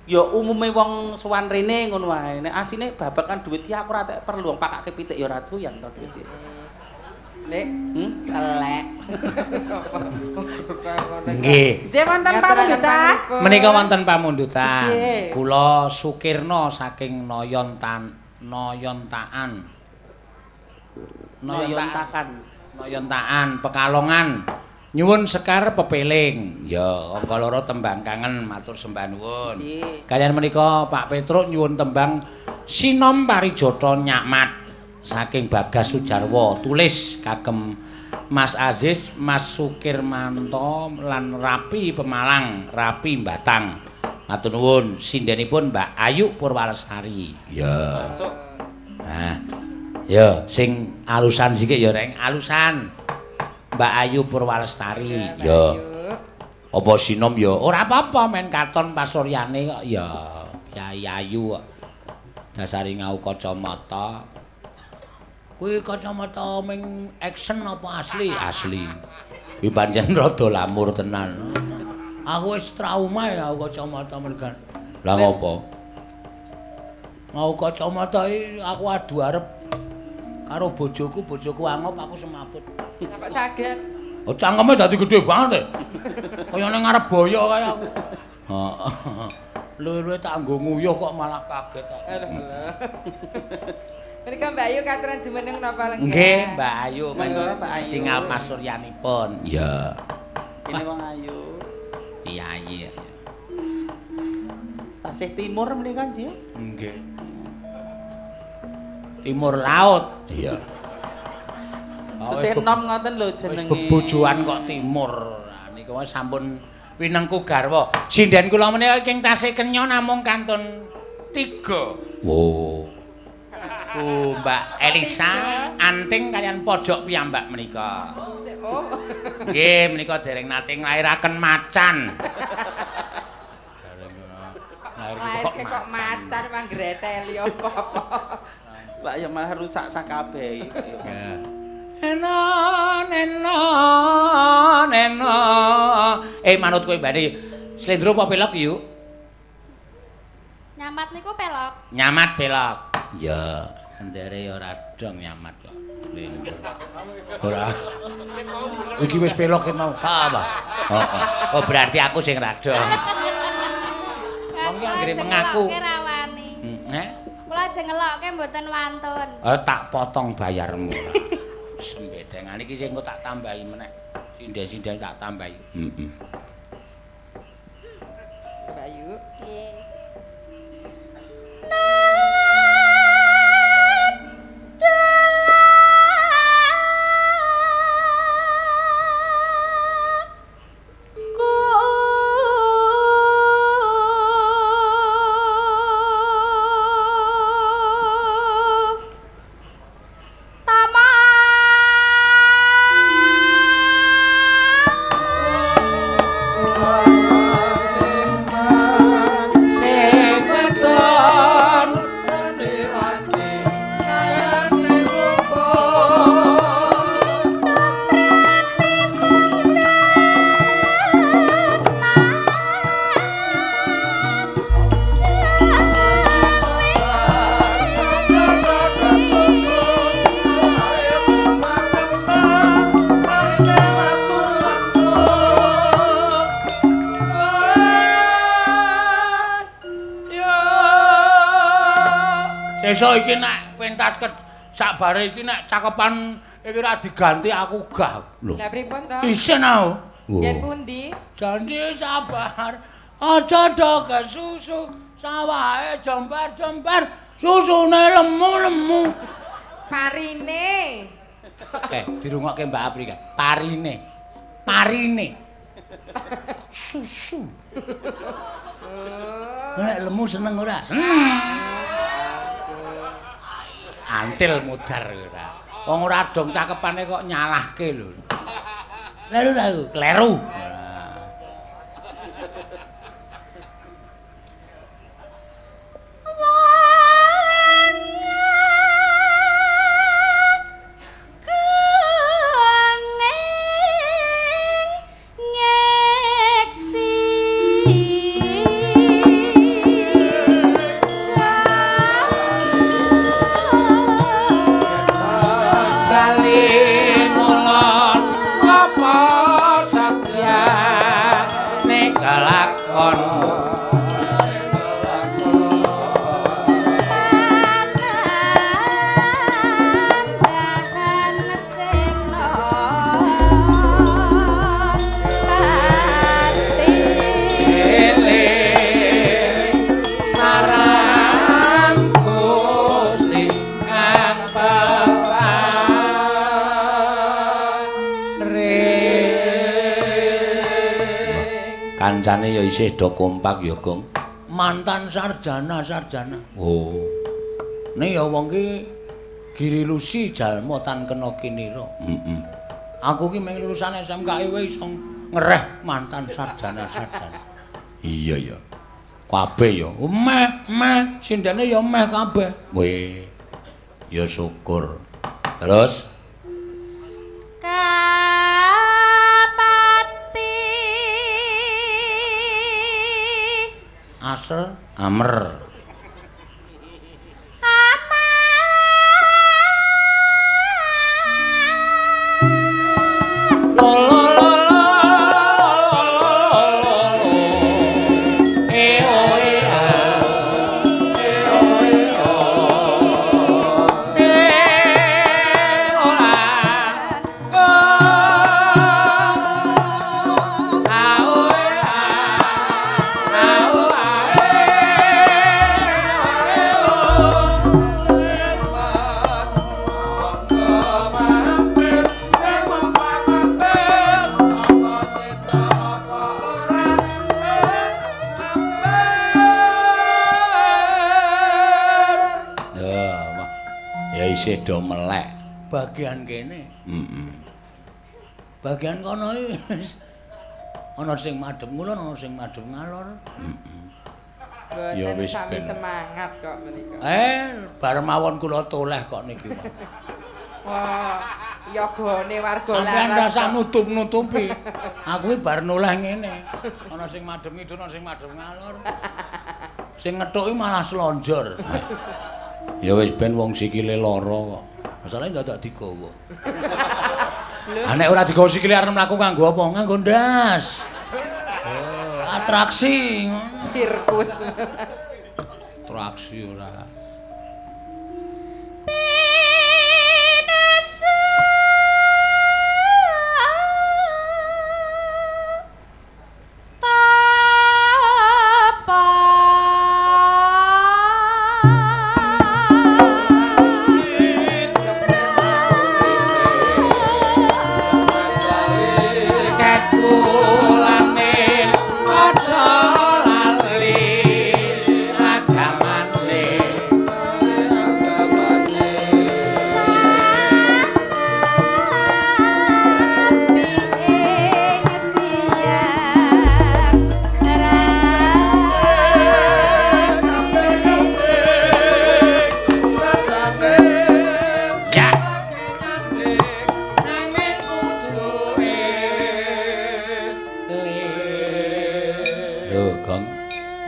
ya umume wong sowan rene ngono wae. Nek asine babakan duit ki aku ora tek perlu wong pakake pitik ya ora doyan to duit iki. Nek telek. Nggih. Nggih wonten pamundutan. Menika wonten pamundutan. Kula Sukirna saking Noyontaan. Noyontakan. Noyontaan Pekalongan. Nyuwun sekar pepeling. Ya, angka loro tembang kangen matur sembah nuwun. Kalian menika Pak Petruk nyuwun tembang Sinom Parijata Nyakmat saking Bagas Sujarwo, tulis kagem Mas Aziz, Mas Sukirmanto lan Rapi Pemalang, Rapi Batang. Matur nuwun. Sindenipun Mbak Ayu Purwalestari. Ya. Masuk. Nah. Ya, sing alusan sithik ya reng, alusan. Mbak Ayu Purwalestari. Ya. Apa sinom ya? Ora apa-apa men katon pasuryane kok ya. Kyai Ayu kok. Dasare ngau kacamata. Kuwi kacamata ming action apa asli? Asli. Kuwi pancen rada lamur tenan. Aku wis trauma ya ngau kacamata mergan. Lah ngopo? Ngau kacamata iki aku adu arep karo bojoku, bojoku angop aku semaput. Kok saged? Oh, cangkeme dadi gedhe banget e. Kaya ning ngarep boyok kaya aku. Heeh. Luwe-luwe tak nggo nguyuh kok malah kaget aku. Menika Mbak Ayu katuran jumeneng napa lenggah? Nggih, Mbak Ayu. Monggo Mbak Ayu. Tinggal pasuryanipun. Iya. Kene wong ayu. Piyayi. Tasih timur menika nggih? Nggih. Timur laut. Iya. Tesih enom ngoten lho jenenge. Bebojoan kok timur. Niku sampun winengku garwa. Sinden kula menika ing tasih kenya namung kantun 3. Wo. Bu Mbak Elisa anting kalian pojok piyambak menika. Oh. Nggih, menika dereng nate nglairaken macan. Dereng kok macan mang greteli apa-apa. Pak ya malah rusak sakabeh. Ya. Enon enon. Sena. Manut kowe mbane. Slendro apa pelok yuk? Nyamat niku pelok. Nyamat pelok. Iya, endere ya ora dong nyamat kok. Slendro. Ora. Iki wis pelok ki mau. Ha apa? Heeh. Oh berarti aku sing ra dong. Wong ki anggere mengaku. Heeh. Kula aja ngelokke mboten wantun. Tak potong bayarmu ora. Sembedengan iki sing engko tak tambahi meneh. Sinden-sinden tak tambahi. Heeh. Mbak Ayu. Nggih. Sesuk iki nek pentas sakbare iki nek cakepan iki ora diganti aku gah. Lho. Lah pripun to? Isin aku. Nggih pundi? Janji sabar. Aja do kesusu, sawahe jembar-jembar, susune lemu-lemu. Parine. Dirungokke Mbak Aprika. Parine. Parine. Susu. Nek lemu seneng ora? Seneng. Antil mudar ora. Wong ora dong cakepane kok nyalahke lho. Kleru ta aku? Kleru. Kancane ya isih do kompak ya, Gong. Mantan sarjana. Oh. Ne ya wong ki girilusi jalma tan kena kinira. Heeh. Aku ki mung lulusan SMKI wae iso ngereh mantan sarjana. Iya ya. Kabeh ya. Meh, sindene ya meh kabeh. Weh. Ya syukur. Terus asal amer. Isih do melek bagian kene. Heeh. Bagian kono wis ana sing madhep ngulon, ana sing madhep ngalor. Heeh. Ya wis sami semangat kok menika. Bar mawon kula toleh kok niki, Pak. Wah, Yogane warga laras. Sampeyan rasah nutup-nutupi. Aku iki bar noleh ngene. Ana sing madhep ngidul, ana sing madhep ngalor. Sing ngethuki malah slonjor. Ya wis ben wong sikile lara kok. Masalahe dadak digawa. Ah nek ora digawa sikile arep mlaku nganggo apa? Nganggo ndas. Oh, atraksi ngono. Sirkus. Atraksi ora.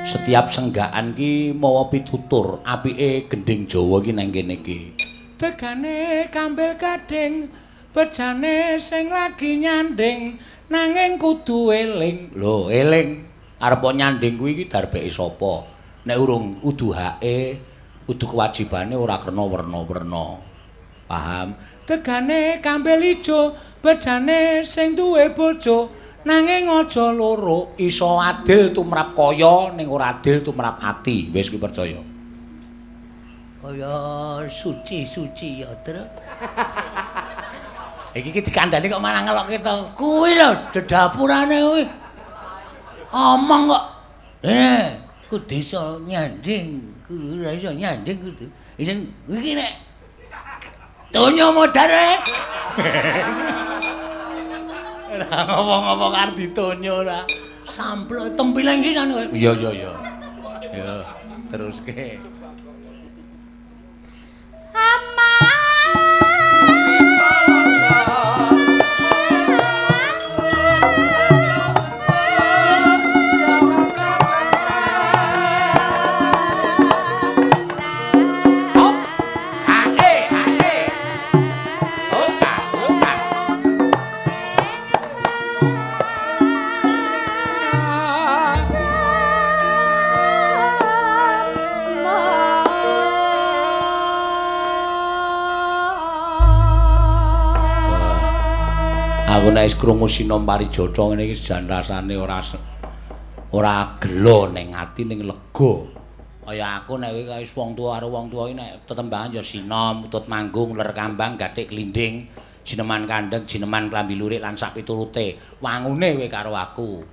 Setiap senggakan ki mawa pitutur apike gendhing Jawa ki nang kene iki. Tegane kambil gading, bejane sing lagi nyanding, nanging kudu eling. Lho, eling. Arep nyanding kuwi iki darbeke sapa? Nek urung udu hake, udu kewajibane ora kena werna-werna. Paham? Tegane kambil ijo, bejane sing duwe bojo. Nanging aja loro, iso adil tumrap kaya ning ora adil tumrap ati. Wis kuwi percaya. Kaya suci-suci ya, Tru. Iki iki dikandani kok malah ngelokke to. Kuwi lho dedapurane kuwi. Omong kok. Kudu iso nyanding, kudu ora iso nyanding kudu. Iki nek donya modar e. Ora ngomong-ngomong arep ditonyo ora. Samplok tempiling sisan kowe. Iya iya iya. Ya, teruske. Aku nek wis krungu Sinom Parijata ngene iki jan rasane ora ora gelo ning ati ning lega. Kaya aku nek wis wong tuwa karo wong tuwa iki nek tetembangan ya sinom, utut manggung, ler kambang, gathik glinding, jineman kandheng, jineman klambi lurik lan sak piturute. Wangune kowe karo aku.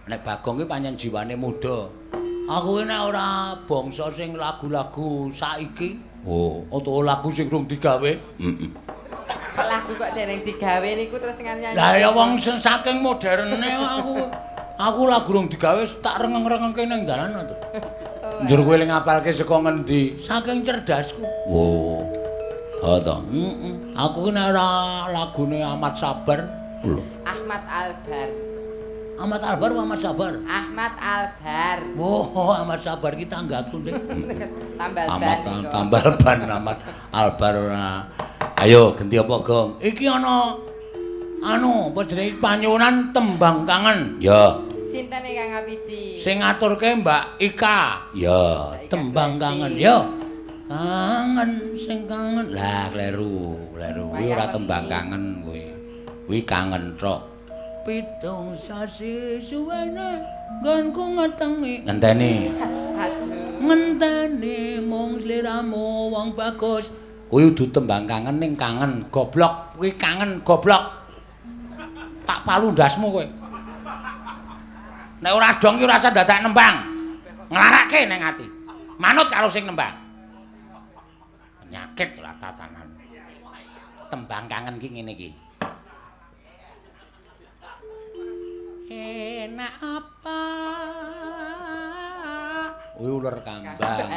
Nek Bagong ki pancen jiwane muda. Aku ki nek ora bangsa sing lagu-lagu saiki, oh, utawa lagu sing rung digawe. Heeh. Lagu kok dereng digawe niku terus nyanyi. Lah ya wong sing saking moderne aku lagu rung digawe tak rengeng-rengengke ning dalan to. Njur kowe ling ngapalke saka ngendi? Saking cerdasku. Oh. Ha to. Heeh. Aku ki nek ora lagune Ahmad Sabar. Lho. Ahmad Albar. Ahmad Albar apa Ahmad Sabar? Ahmad Albar. Oh, Ahmad Sabar ki tanggaku, Dik. Tambal ban. Tambal ban Ahmad Albar ora. Ayo genti apa, Gong? Iki ana anu apa jenenge panyuwunan tembang kangen. Ya. Sinten ingkang ngapiji? Sing ngaturke Mbak Ika. Ya, tembang kangen. Ya. Kangen sing kangen. Lah kleru, kleru. Kuwi ora tembang kangen kuwi. Kuwi kangen tok. 7 sasi suwene nggonku ngetengi. Ngenteni. Aduh. Ngenteni mung sliramu wong bagus. Kuwi udu tembang kangen ning kangen goblok, kuwi kangen goblok. Tak palu ndasmu kowe. Nek ora dong ki ora usah dadak nembang. Nglarake ning ati. Manut karo sing nembang. Penyakit ora tatanan. Tembang kangen ki ngene iki. Enak apa? Kuwi uler kambang.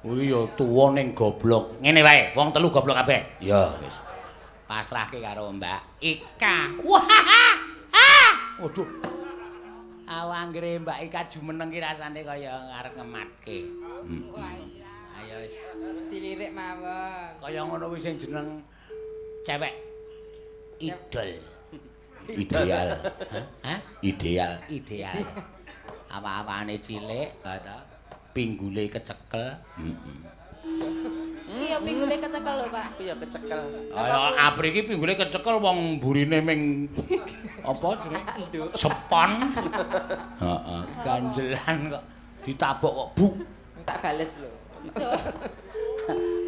Kuwi ya tuwa ning goblok. Ngene wae, wong telu goblok kabeh. Ya wis. Pasrahke karo Mbak Ika. Wah. Ah! Waduh. Aku anggere Mbak Ika jumeneng ki rasane kaya arep ngematke. Ayo wis. Dilirik mawon. Kaya ngono kuwi sing jeneng cewek idol. Ideal. Hah? Ideal, ideal. Apa-apane cilik, ta? Pinggule kecekel. Heeh. Iya, pinggule kecekel lho, Pak. Iya, kecekel. Ayo Apri iki pinggule kecekel wong mburine ming apa jenenge? Sepon. Heeh, ganjelan kok ditabok kok buk. Tak bales lho.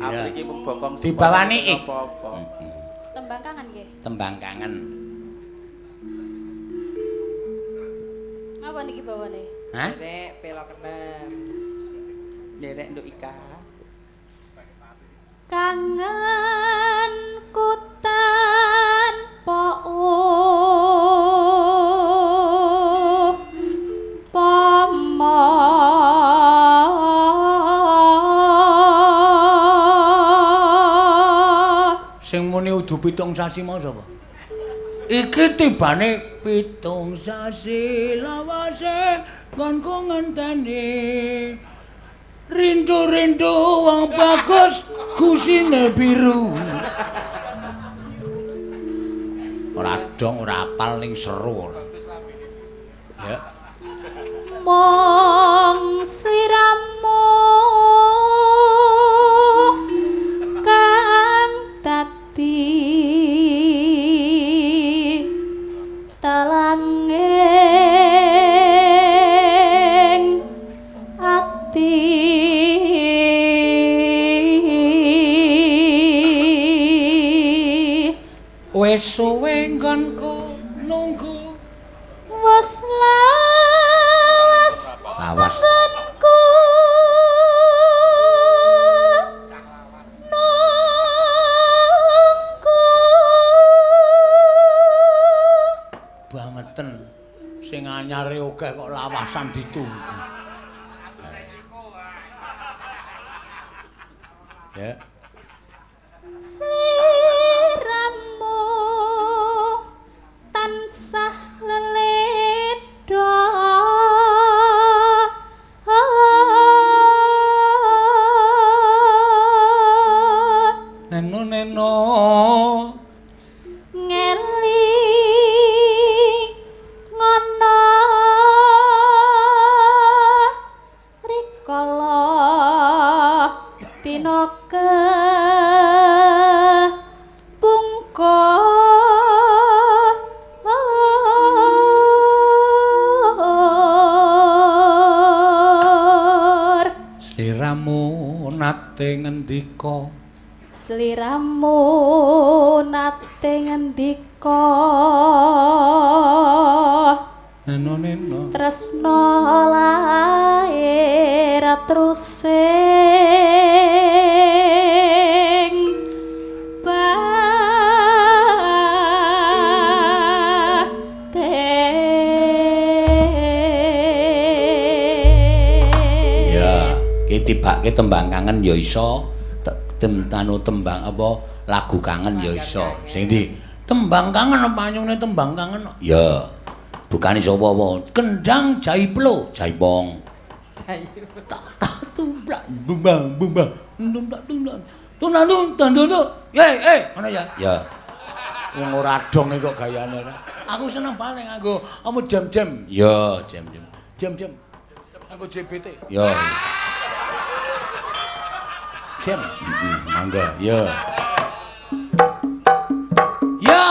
Apri iki mung bokong sepon. Dibawani ik. Apa-apa. Tembang kangen nggih. Tembang kangen. Apa niki bawane? Hah? Nek pelok kenen. Nderek Nduk Ika. Kangen ku tanpa upama. Sing muni udu 7 sasi mau sapa? Iki tibane 7 sasi lawase nggonku ngenteni. Rindu-rindu wong bagus gusine biru. Ora dong ora apal ning seru ora. Ya. Mong sliramu kang dadi talanging ati. Wis suwe nggonku nunggu, wis lawas lawas nggonku nunggu. Bangeten sing anyare akeh kok lawasan ditunggu. Ya. Sliramu tansah leledha. Neno neno ngeli ngono rikala dina kepungkur. Sliramu nate ngendika, sliramu nate ngendika, neno neno tresna lair trusing batin. Ya, iki tibake tembang kangen ya iso, anu tembang apa lagu kangen ya iso. Sing ndi? Tembang kangen apa anyune tembang kangen? Ya. Bukane sapa apa? Kendang jaiplo, jaipong. Tak tak tumplak bumbang bumbang. Tumplak tumplak. Tunang tandana. Ye, eh, ngono ya. Ya. Wong ora dong kok gayane ora. Aku seneng paling nganggo apa jam-jam. Ya, jam-jam. Jam-jam. Nganggo JBT. Ya. Jam. Heeh, mangga. Ya. Ya.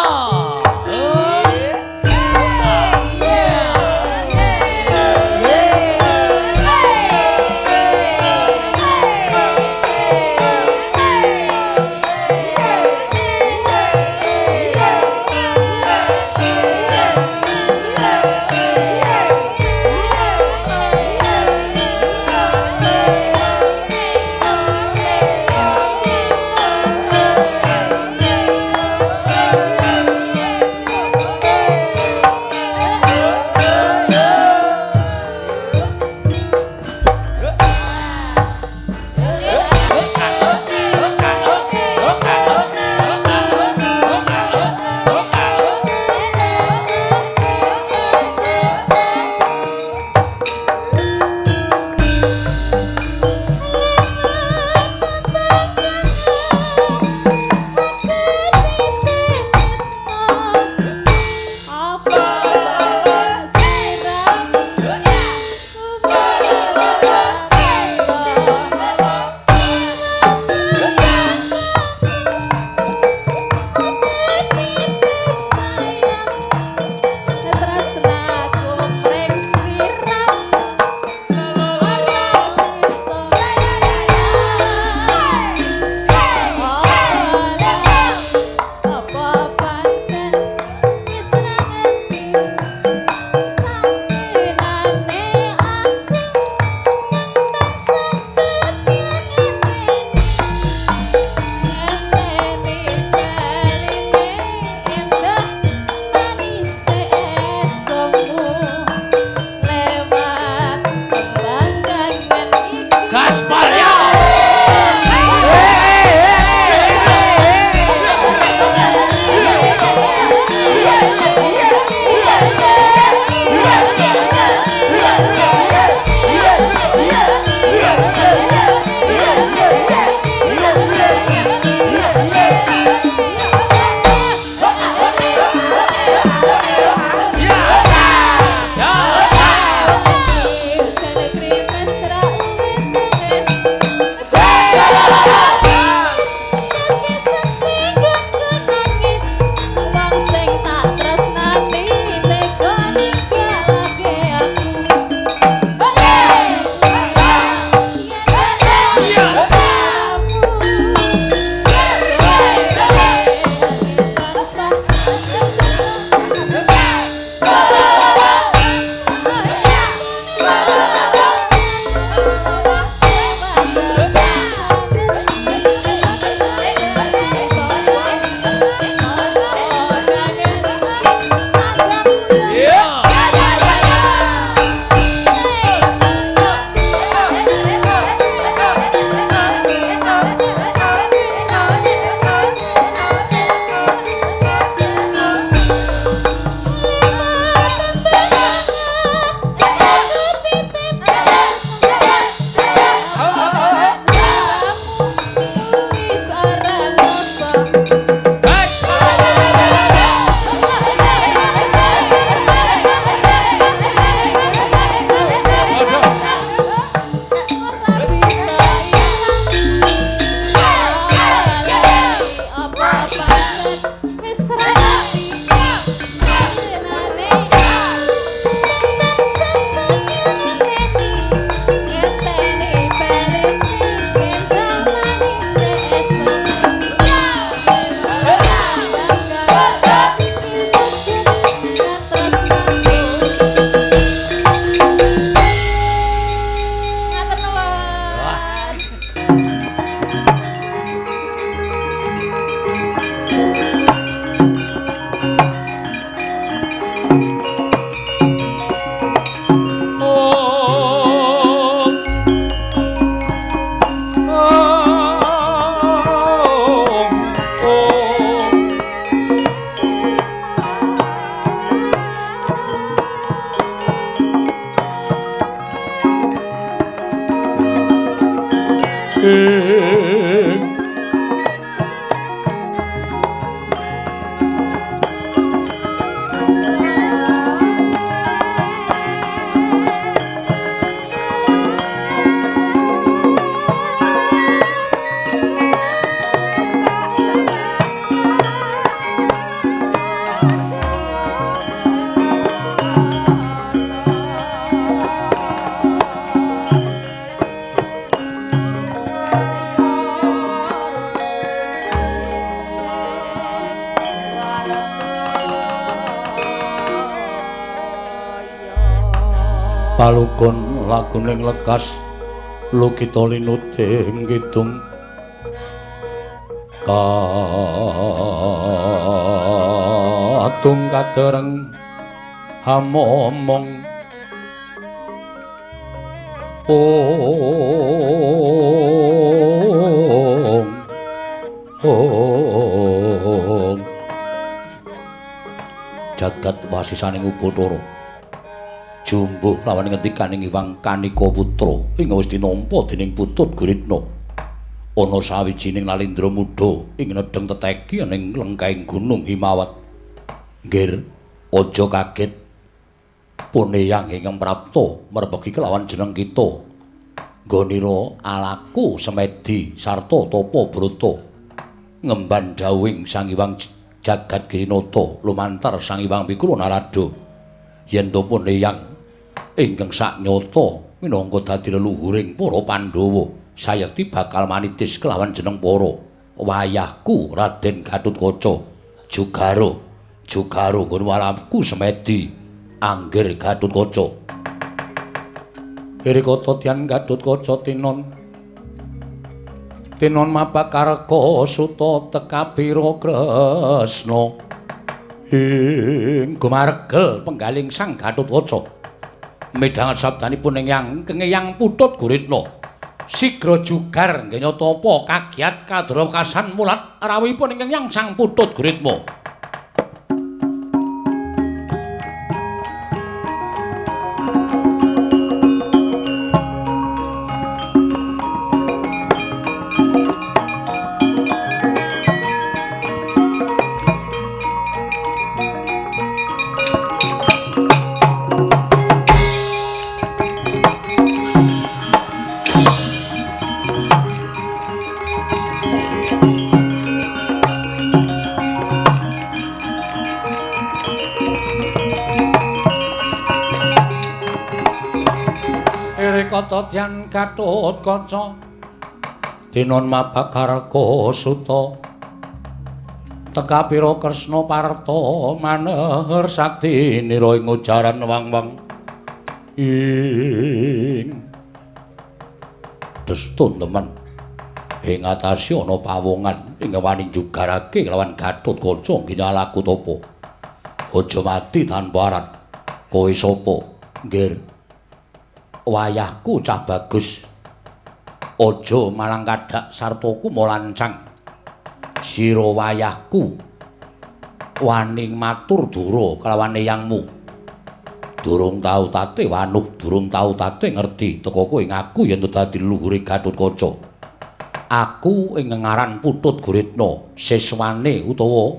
Palugon laguning lekas lukita linuting kidung katung kadereng hamomong ong ong jagat wasisaning Ubathara jumbuh lawan ngendikaning Hyang Kanika Putra ing wis tinampa dening Putut Guritna. Ana sawijining nalindra muda ing nedheng teteki ning lengkahing gunung Himawat. Nggir, aja kaget. Puneyang ingkang prapta merpegi kelawan jeneng kita. Nggonira alaku semedi sarta tapa brata. Ngemban dawuhing Sang Hyang Jagat Girinata lumantar Sang Hyang Pikula Narada. Yen to puneyang ingkang saknyata minangka dadi leluhuring para Pandhawa sayekti bakal manitis kelawan jeneng para wayahku Raden Gatotkaca Jugaro Jugaro nggon walaku semedi anggir Gatotkaca. Irikata tyan Gatotkaca tinon tinon mapakarka suta tekapira Kresna ing gumaregel penggaling Sang Gatotkaca. Midhanget sabdanipun Eyang Kengeyang Putut Guritna sigra jugar nggih nyata apa kagiat kadrawekasan mulat rawuhipun ingkang Yang Sang Putut Guritna. Katyan Gatotkaca tinon mabakarka suta tekapira Kresna parta maneher sakti nira ing ujaran wang-wang ing destun temen ing atase ana pawongan ing wani njugarake lawan Gatotkaca nggih laku tapa aja mati tanpa aran. Kowe sapa? Nggir, wayahku cah bagus aja malang kadak sartaku molancang sira wayahku wani matur dura kelawan eyangmu durung tau tate wanuh durung tau tate ngerti teka kowe ngaku yen dadi leluhure Gatotkaca. Aku ing ngaran Putut Guritna siswane utawa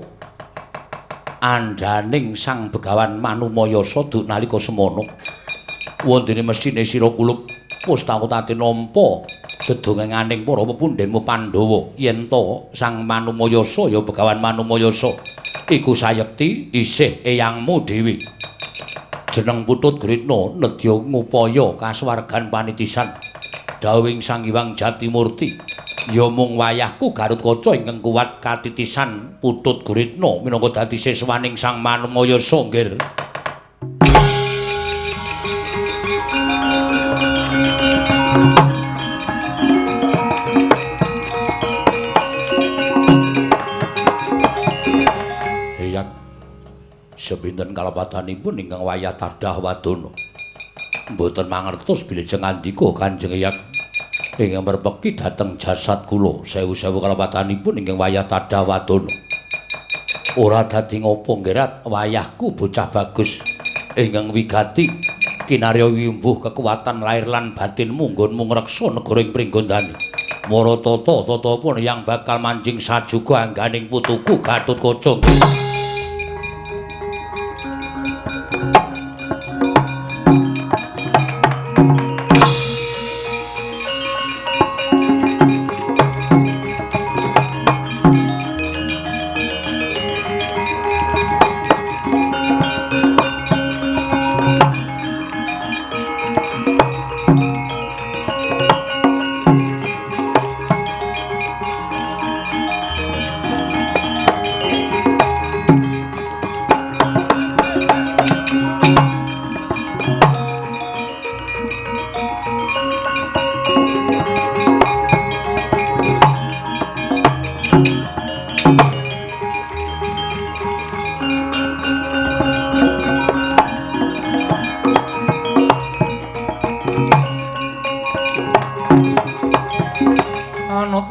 andhaning Sang Begawan Manumayasa duk nalika semana. Wondene mesthine sira kulup wis tau tate nampa dedongenganing para pepundhenmu Pandhawa yen to Sang Manumayasa ya Begawan Manumayasa iku sayekti isih eyangmu dhewe. Jeneng Putut Guritna nedya ngupaya kasuwargan panitisan dawuhing Sang Hyang Jatimurti ya mung wayahku Gatotkaca ingkang kuwat katitisan Putut Guritna minangka dadi siswaning Sang Manumayasa. Nggir. Sepinten kalepatanipun ingkang wayah tadah wadana mboten mangertos bilih ngandika Kanjeng Eyang ingkang merpeki dhateng jasad kula. Sewu-sewu kalepatanipun ingkang wayah tadah wadana ora dadi ngopo nggerat wayahku bocah bagus ingkang wigati kinarya wimbuh kekuatan lahir lan batinmu nggonmu ngreksa negara ing Pringgondani. Mara tata tata yang bakal manjing sajuga angganing putuku Gatotkaca.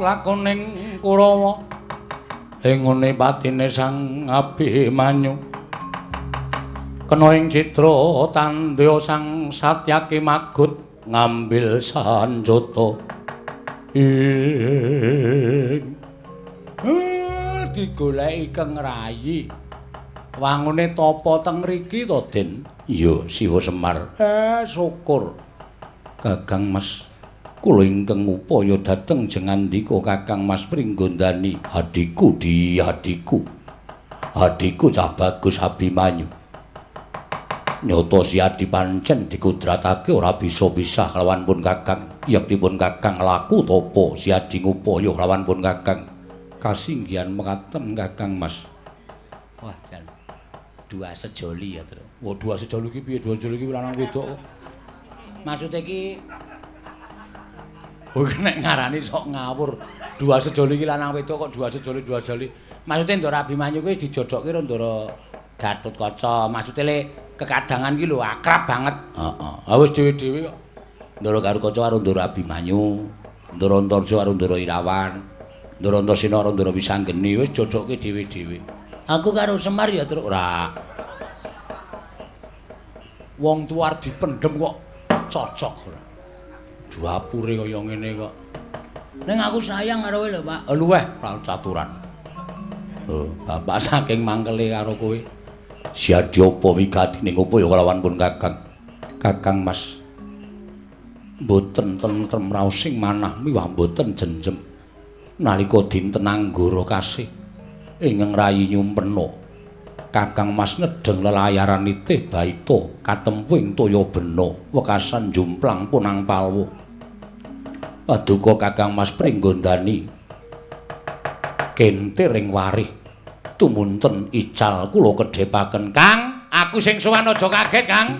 lakoning Kurawa ing ngene patine Sang Abimanyu kena ing citra tandya Sang Satyaki magut ngambil sanjata ing digoleki keng rayi wangune tapa teng mriki to Den? Iya Siwa Semar. Syukur Kakang Mas kula ingkang ngupaya dhateng jengandika Kakang Mas Pringgondani adhiku di adhiku adhiku cah bagus Abimanyu nyata si adi pancen dikudratake ora bisa pisah kelawan pun Kakang yektipun Kakang laku tapa si adi ngupaya kelawan pun Kakang kasinggihan mekaten Kakang Mas. Wah jan dua sejoli ya Tru. Wah dua sejoli iki piye? Dua sejoli iki lanang wedok kok. Maksude iki oh nek ngarani sok ngawur. Dua sejoli iki lanang wedok kok dua sejoli dua sejoli. Maksude Ndara Abimanyu kuwi dijodokke karo Ndara Gatotkaca. Maksude le kekadangan ki lho akrab banget. Heeh. Ha wis dhewe-dhewe kok. Ndara Gatotkaca karo Ndara Abimanyu, Ndara Antarja karo Ndara Irawan, Ndara Antasena karo Ndara Wisanggeni wis jodokke dhewe-dhewe. Aku karo Semar ya Truk ora. Wong tuwa arep dipendhem kok cocok ora. Dapure kaya ngene kok. Ning aku sayang karo kowe lho, Pak. Luweh ora caturan. Oh, bapak saking mangkele karo kowe. Siadi apa wigatine ngupaya kelawan pun Kakang. Kakang Mas mboten tentrem raos sing manah miwah mboten jenjem. Nalika dinten Anggara kasih ingkang rayi nyumpena Kakang Mas nedheng lelayaran nitih baita katempuh ing toya bena wekasan jumplang punang palwa. Paduka Kakang Mas Pringgondani kentir ing warih tumunten ical kula kedhepaken. Kang, aku sing sowan aja kaget, Kang.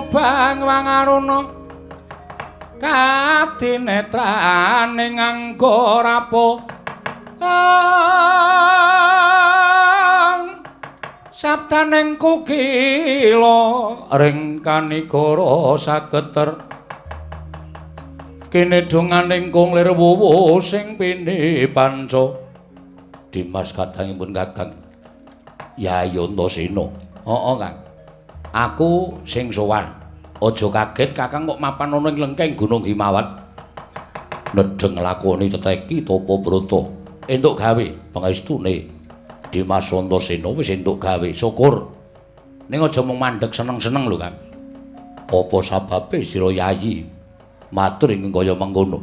Bang wangaruna kadinetrane nganggo rapo sabdaning kukila ring kanigara sageter kene donganing kung lir wuwu sing pini panca. Dimas kadangipun Kakang Yayi Antasena. Heeh Kang, aku sing sowan. Aja kaget Kakang kok mapan ana ing lengkeng Gunung Himawat. Nedheng lakoni teteki tapa brata. Entuk gawe pangestune Dimas Antasena wis entuk gawe, syukur. Ning aja mung mandeg seneng-seneng lho Kang. Apa sababe sira Yayi matur ing kaya mengkono?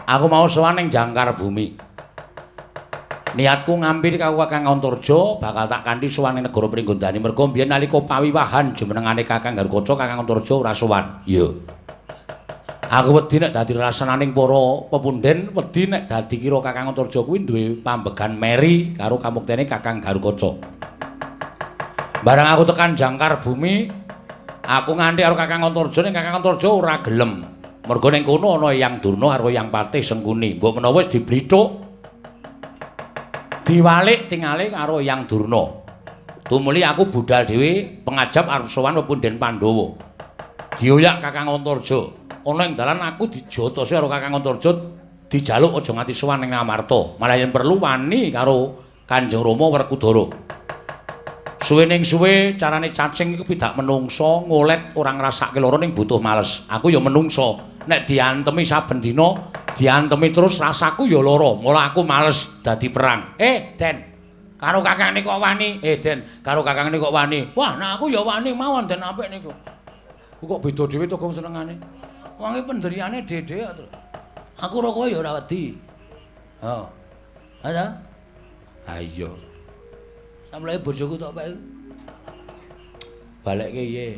Aku mau sowan ing jangkar bumi. Niatku ngampir karo Kakang Antarja bakal tak kanthi sowan ing negara Pringgondani merga mbiyen nalika pawiwahan jumenengane Kakang Garukaca Kakang Antarja ora sowan. Iya. Aku wedi nek dadi rasananing para pepundhen, wedi nek dadi kira Kakang Antarja kuwi duwe pambegan meri karo kamuktene Kakang Garukaca. Barang aku tekan jangkar bumi, aku nganti karo Kakang Antarja ning Kakang Antarja ora gelem. Merga ning kono ana Eyang Durna karo Eyang Patih Sengkuni. Mbok menawa wis diblithuk diwalik tingale karo Eyang Durna. Tumuli aku budal dhewe pengajap arep sowan pepundhen Pandhawa. Dioyak Kakang Antarja. Ana ing dalan aku dijotosi karo Kakang Antarja dijaluk aja nganti sowan ning Amarta. Malah yen perlu wani karo Kanjeng Rama Werkudara. Suwe ning suwe carane cacing iku pidak menungsa ngolet ora ngrasake lara ning butuh males. Aku ya menungsa. Nek diantemi saben dina, diantemi terus rasaku ya lara. Mula aku males dadi perang. Den, karo kakangne kok wani. Den, karo kakangne kok wani. Wah, nek aku ya wani mawon Den apik niku. Kok beda dhewe to kok senengane. Wong iki penderiane dhewe kok. Aku ora kowe ya ora wedi. Oh. Ha ta? Ha iya. Samleke bojoku tok pek. Balekke piye?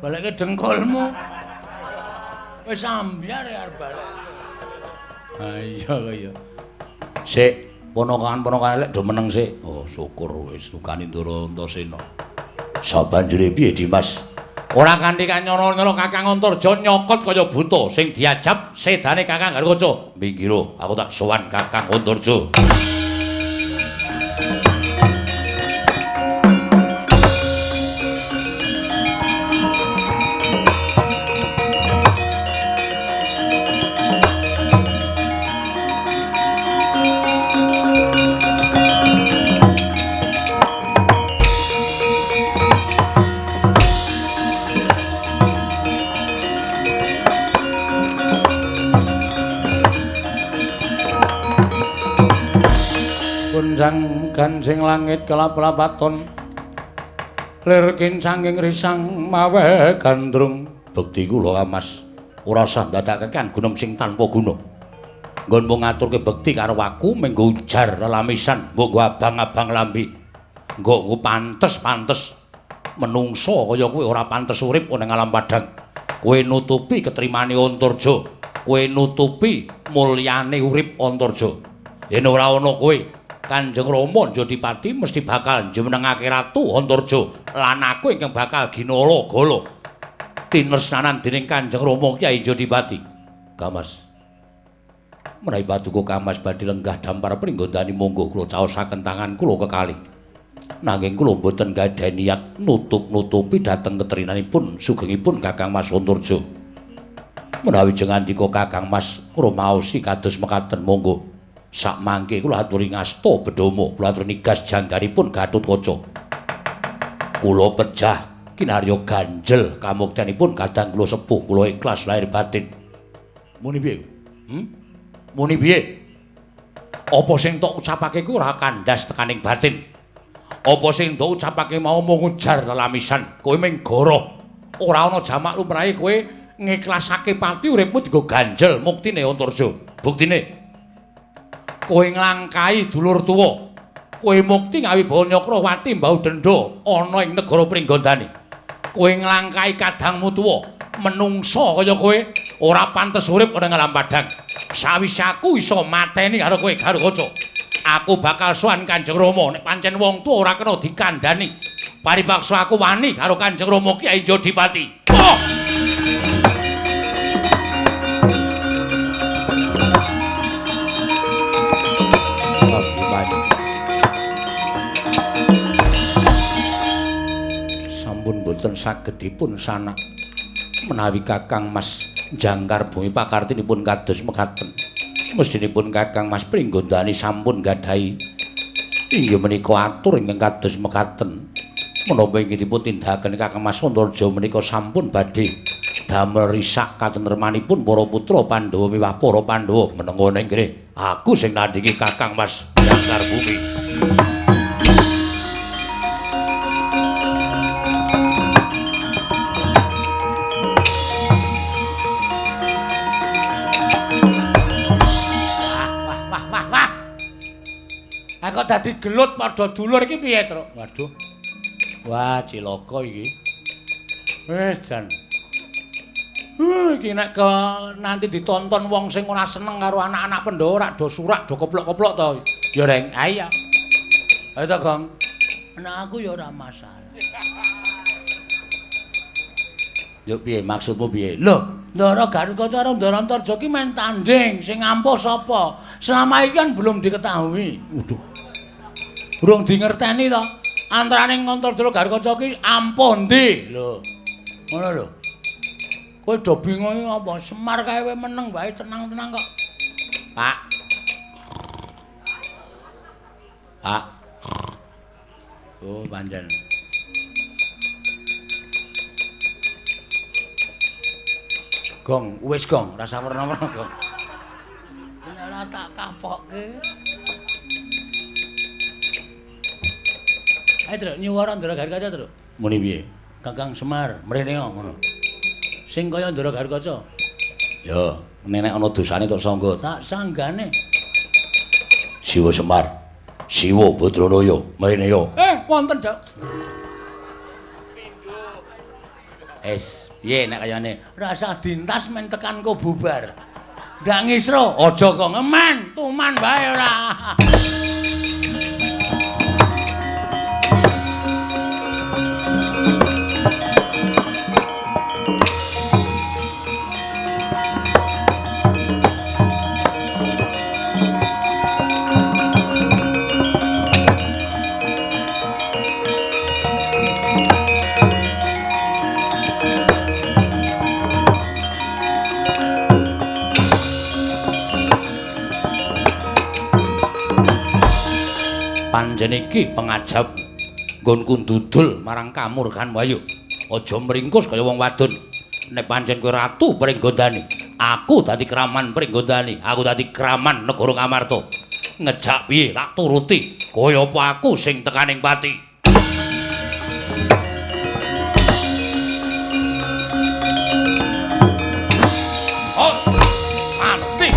Balekke dengkulmu. Wis ambyar ya arep balik. Ha iya kaya. Sik, ponakan-ponakan elek do meneng sik. Oh, syukur wis lukane Ndara Antasena. Sabanjure piye, Dimas? Ora kanthi kanyana-nyana Kakang Antarja nyokot kaya buta sing diajab sedane Kakang Garukaca. Minggiro, aku tak sowan Kakang Antarja. Gansing langit kelap-lapaton lir kincanging risang mawe gandrung. Bekti kula Mas, ora usah ndadekake gunem sing tanpa guna. Nggonmu ngaturke bekti karo aku menggo ujar lelamisan, mbok nggo abang-abang lambi. Nggo pantes-pantes menungso kaya kowe ora pantes urip ning alam padhang. Kowe nutupi ketrimane Antarja, kowe nutupi mulyane urip Antarja. Yen ora ana kowe, Kanjeng Rama Jodipati mesti bakal njumenengake Ratu Antarja lan aku ingkang bakal ginala gala tinresnanan dening Kanjeng Rama Kyai Jodipati. Kamas. Menawi paduka Kamas badhe lenggah dampar pringgondani monggo kula caosaken tangan kula kekalih. Nanging kula mboten gadhahi niat nutup-nutupi dhateng ketrinanipun sugengipun Kakang Mas Antarja. Menawi jengandika Kakang Mas rumaosi kados mekaten monggo. Sakmangke kula aturi ngasta bedhoma, kula aturi nigas janggaripun Gatotkaca. Kula pejah kinarya ganjel kamuktenipun kadang kula sepuh, kula ikhlas lahir batin. Muni piye? Muni piye? Apa sing tok ucapake ku ora kandhas tekaning batin. Apa sing tok ucapake mau mung ujar lelamisan, kowe mung goroh. Ora ana jamak lumrahe kowe ngiklasake pati uripmu dienggo ganjel muktine Antarja. Buktine kowe nglangkahi dulur tuwa, kowe mukti ngawibawa Nyakrawati mbau dendha ana ing negara Pringgondani. Kowe nglangkahi kadangmu tuwa, menungsa kaya kowe ora pantes urip ning alam padhang. Sawise aku iso mateni karo kowe Garukaca, aku bakal sowan Kanjeng Rama. Nek pancen wong tuwa ora kena dikandhani, paripaksa aku wani karo Kanjeng Rama Kyai Jodipati. Oh! Sampun boten saged dipun sanak menawi Kakang Mas jangkar bumi pakartinipun kados mekaten. Mestinipun Kakang Mas Pringgondani sampun gadhahi inggih menika atur ingkang kados mekaten. Menapa inggih dipun tindakaken Kakang Mas Antarja menika sampun badhe damel risak katentremanipun para putra Pandhawa miwah para Pandhawa. Menengo ning kene, aku sing nandhingi Kakang Mas jangkar bumi. Kok dadi gelut padha dulur iki piye, Truk? Waduh. Wah, cilaka iki. Wis jan. Iki nek nanti ditonton wong sing ora seneng karo anak-anak Pandhawa rak do surak do koplok-koplok to. Ya, Reng. Ha iya. Ayo to, Gong. Nek aku ya ora masalah. Yo piye maksudmu piye? Lho, Ndara Garukaca karo Ndara Antarja ki main tanding, sing ampuh sapa? Selama iki kan belum diketahui. Waduh. Durung dingerteni to. Antarane Antarja Garukaca ki ampuh ndi? Lho. Ngono lho. Kowe do bingung iki apa? Semar kae kowe meneng wae tenang-tenang kok. Pak. Pak. Oh, pancen. Gong, wis gong, rasa werna-werna gong. Ora tak kapokke. Ayo, Truk, nyuwara Ndara Garukaca, Truk. Muni piye? Kakang Semar, mrene ngono. Sing kaya Ndara Garukaca. Ya, nek ana dosane tok sangga, tak sanggane. Siwa Semar. Siwa Badranaya, mrene ya. Wonten, Dok. Es, piye nek kayane? Rasa dintas men tekan ko bubar. Ndak ngisro, aja kok ngeman, tuman wae ora. Panjen iki pengajap nggonku ndudul marang kamurkan wayu. Aja mringkus kaya wong wadon. Nek pancen kowe ratu Pringgondani, aku dadi kraman Pringgondani, aku dadi kraman negara Ngamarta. Ngejak piye tak turuti. Kaya apa aku sing tekaning pati. Oh, mati.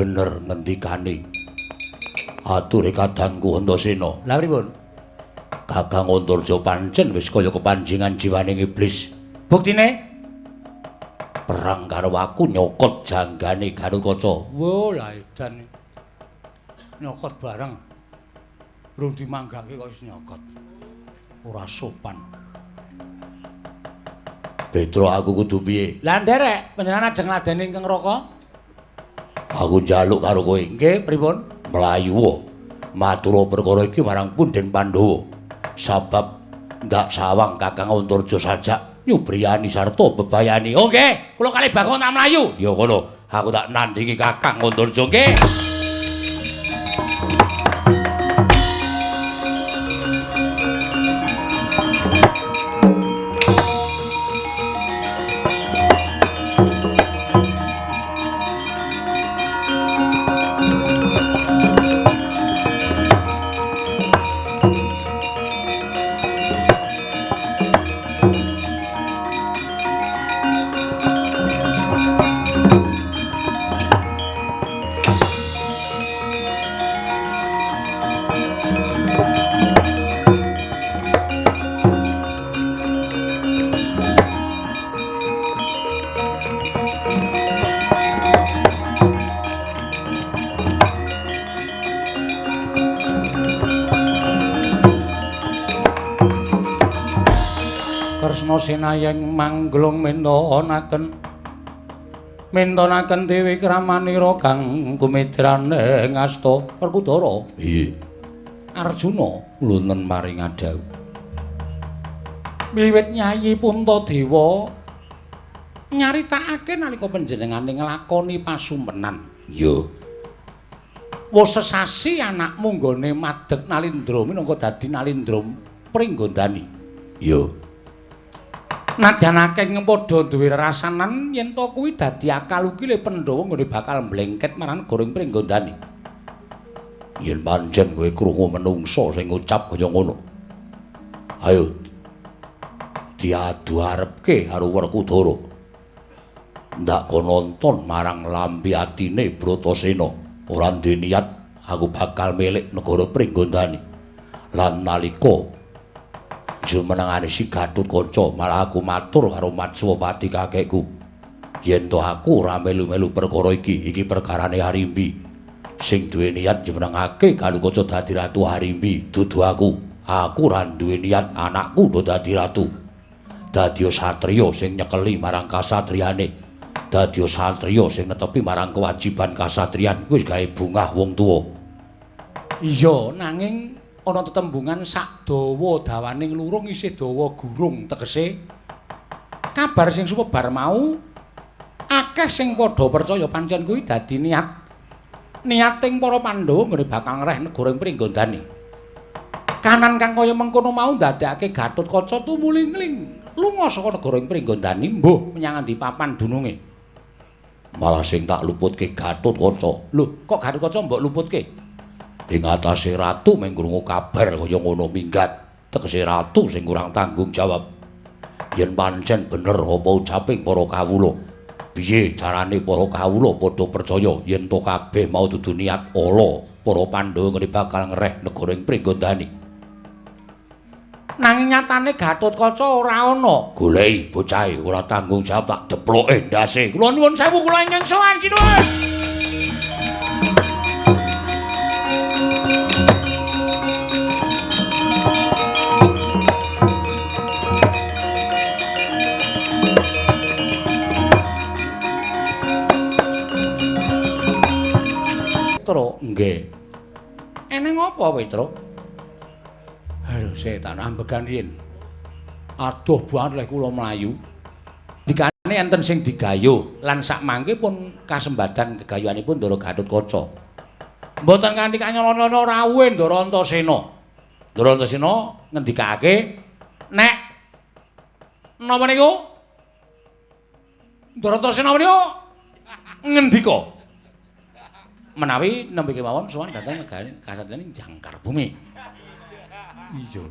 Bener ngendikane ature kadangku Antasena. Lha pripun? Kakang Antarja pancen wis kaya kepanjingan jiwaning iblis. Buktine perang karo aku nyokot janggane Garukaca. Wo lah edan. Nyokot bareng. Rung dimanggake kok wis nyokot. Ora sopan. Petro aku kudu piye? Lah nderek panjenengan ajeng ngladeni ingkang Raka. Aku njaluk karo kowe. Nggih, pripun? Mlayu matur perkara iki marang punden Pandhawa. Sabab ndak sawang Kakang Antarja sajak nyubriyani sarta bebayani. Oh nggih, kula kalih Bagong tak mlayu. Ya ngono, aku tak nandingi Kakang Antarja nggih. Sinayeng mangglung mintonaken mintonaken dewi kramanira kang kumidrane ngasta Werkudara. Iya. Arjuna lunen maring adhawuh. Wiwit Nyayi Puntadewa nyaritakake nalika panjenengane nglakoni pasumpenan. Iya. Wis sesasi anakmu nggone madeg Nalindra minangka dadi Nalindra Pringgondani. Iya. Nadyan akeh padha duwe rasanan yen to kuwi dadi akal ukile Pandhawa nggone bakal mblengket marang negara Pringgondani. Yen pancen kowe krungu menungsa sing ngucap kaya ngono. Ayo diadu arepke karo Werkudara. Ndak nonton marang lambi atine Bratasena. Ora duwe niat aku bakal milik negara Pringgondani. Lan nalika jumenengane si Gatotkaca malah aku matur karo Matswapati kakekku. Yen to aku ora melu-melu perkara iki, iki perkarane Harimbi. Sing duwe niat jumenengake Gatotkaca dadi ratu Harimbi, dudu aku. Aku ora duwe niat anakku do dadi ratu. Dadi satriya sing nyekeli marang kasatriyane. Dadi satriya sing netepi marang kewajiban kasatriyan, wis gawe bungah wong tuwa. Iya, nanging ana tetembungan sak dawa dawaning lurung isih dawa gurung, tegese kabar sing sumebar mau akeh sing padha percaya pancen kuwi dadi niat niating para Pandhawa nggone bakal ngreh negara ing Pringgondani. Kanan kang kaya mengkono mau ndadekake Gatotkaca tumulingling lunga saka negara ing Pringgondani mbuh menyang endi papan dununge. Malah sing tak luputke Gatotkaca. Lho, kok Gatotkaca mbok luputke? Ing atase ratu mung krungu kabar kaya ngono minggat. Tegese ratu sing kurang tanggung jawab. Yen pancen bener apa ucaping para kawula. Piye carane para kawula padha percaya yen to kabeh mau dudu niat ala para Pandhawa ngene bakal ngreh negara ing Pringgondani. Nanging nyatane Gatotkaca ora ana. Goleki bocahe ora tanggung jawab tak deploke ndase. Kula nyuwun sewu kula ingkang sowan sinuwun. Petro, nggih. Eneng apa Petro? Aduh, setan ambegan riyin. Aduh banget lek kula mlayu. Dikane enten sing digayuh lan sak mangke pun kasembadan gegayuhanipun Ndara Gatotkaca. Mboten kanthi kanyana-nyana rawuhe Ndara Antasena. Ndara Antasena ngendikake nek napa niku? Ndara Antasena menika ngendika menawi nembe kemawon sowan dhateng negari kasatriyan Jangkar Bumi. Iya.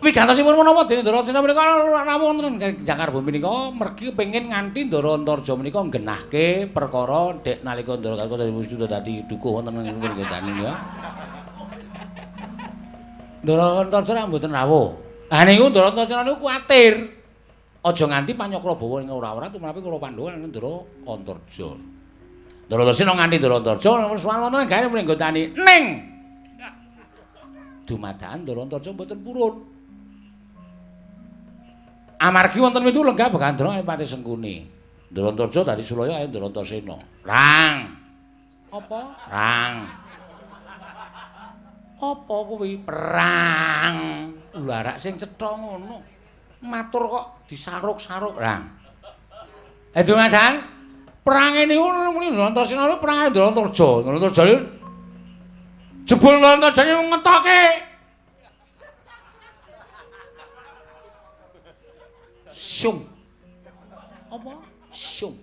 Wigantosipun menapa dene Ndara Antasena menika rawuh wonten Jangkar Bumi menika mergi kepengin nganti Ndara Antarja menika nggenahke perkara dek nalika Ndara Gatotkaca wis dadi dukuh wonten ing Pringgondani menika. Ndara Antarja ra mboten rawuh. Ha niku Ndara Antasena niku kuwatir. Aja nganti panyakrabawa ing ora-ora tumrape Kura Pandhawa lan Ndara Antarja. Ndara Antasena nganti Ndara Antarja sowan wonten gawe Pringgondani. Ning dumadakan Ndara Antarja mboten purun. Amargi wonten witu lenggah Begandra Pati Sengkuni. Ndara Antarja dadi sulaya kaya Ndara Antasena. Rang. Apa? Rang. Apa kuwi? Perang. Lha rak sing cetha ngono. Matur kok disaruk-saruk rang. Eh dumadakan perange niku muni Ndara Antasena niku perange Ndara Antarja. Ndara Antarja niku jebul Ndara Antarja niku ngetoke. Siung. Apa? Siung.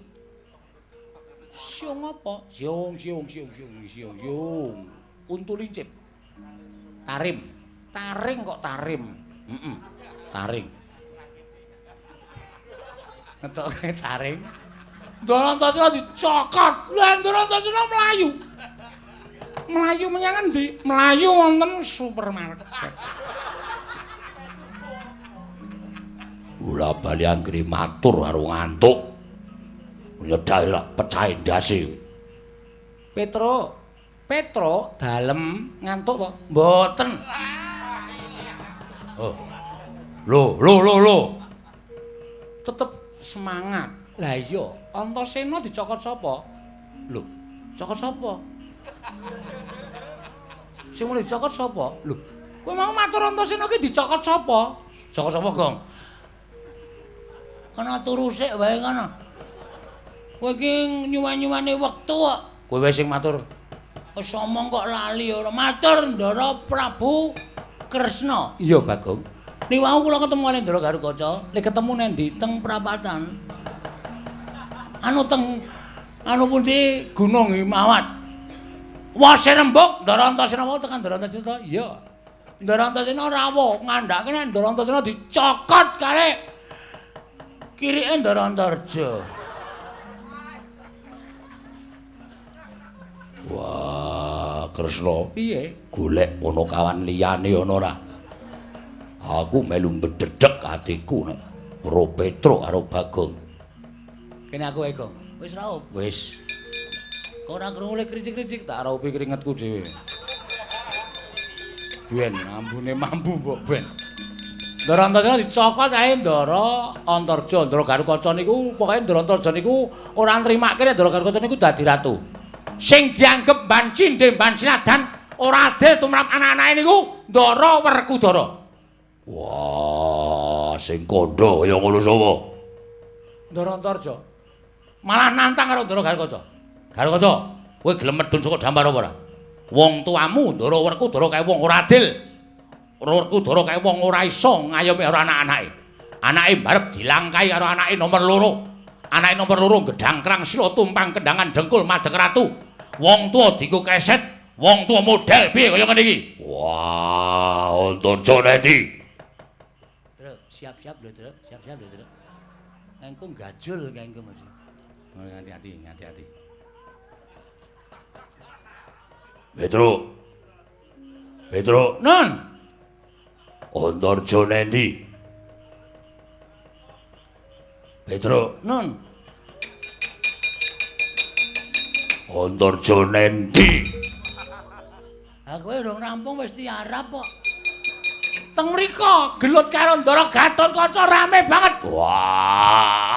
Siung apa? Siung, siung, siung, siung, siung, siung. Untu lincip. Tarim. Taring kok tarim. Heeh. Taring. Ngetoke taring. Ndara Antasena dicokot. Lah Ndara Antasena mlayu. Mlayu menyang endi? Mlayu wonten supermarket. Bola bali anggere matur karo ngantuk. Nyedhaki lak pecahe ndase. Petro, Petro dalem ngantuk to? Mboten. Oh. Lho, lho, lho, lho. Tetep semangat. Lah iya, Antasena dicokot sapa? Lho, cokot sapa? Sing mulih dicokot sapa? Lho, kowe mau matur Antasena ki dicokot sapa? Cokot sapa, Gong? Kana turu sik wae kana. Kowe iki nyuwan-nyuwane wektu kok. Kowe wae sing matur. Wis omong kok lali ora. Matur Ndara Prabu Kresna. Iya, Bagong. Niku wau kula ketemu karo Ndara Gatotkaca. Lek ketemu nang ndi? Teng prapatan. Anu teng anu pundi Gunung Himawat. Wah rembug Ndara Antasena mau tekan Ndara Antasena. Iya. Ndara Antasena rawuh ngandhake nek Ndara Antasena dicokot kare kirike Ndara Antarja. Wah, Kresna, piye? Golek ponokawan liyane ana ora? Aku melu mbedhedhek atiku nek karo Petruk karo Bagong. Kene aku wae, Gong. Wis raup? Wis. Kok ora krungu le kricik-kricik tak raupi keringetku dhewe. Ben ambune mambu mbok ben. Ndara Antarja dicokot ae Ndara Antarja, Ndara Garukaca niku pokoke Ndara Antarja niku ora nrimake nek Ndara Garukaca niku dadi ratu. Sing dianggep mban cindhe mban sinadan ora adil tumrap anak-anake niku Ndara Werkudara. Wah, sing kandha kaya ngono sapa? Ndara Antarja. Malah nantang karo Ndara Garukaca. Garukaca, kowe gelem medhun saka dampar apa ora? Wong tuamu Ndara Werkudara kae wong ora adil. Werkudara kae wong ora iso ngayomi karo anak-anake. Anake barep dilangkahi karo anake nomor 2. Anake nomor 2 gedhang krang sila tumpang kendangan dengkul madhek ratu. Wong tuwa dienggo keset, wong tuwa model piye kaya ngene iki? Wah, Antarja nendi? Truk, siap-siap lho, Truk. Siap-siap lho, Truk. Engko gajul engko mesti. Hati-hati, hati-hati. Petruk. Petruk, nun. Antarja nendi? Petruk, nun. Antarja nendi? Aku urung rampung wis tiarap kok. Teng mriko gelut karo Ndara Gatotkaca rame banget. Wah.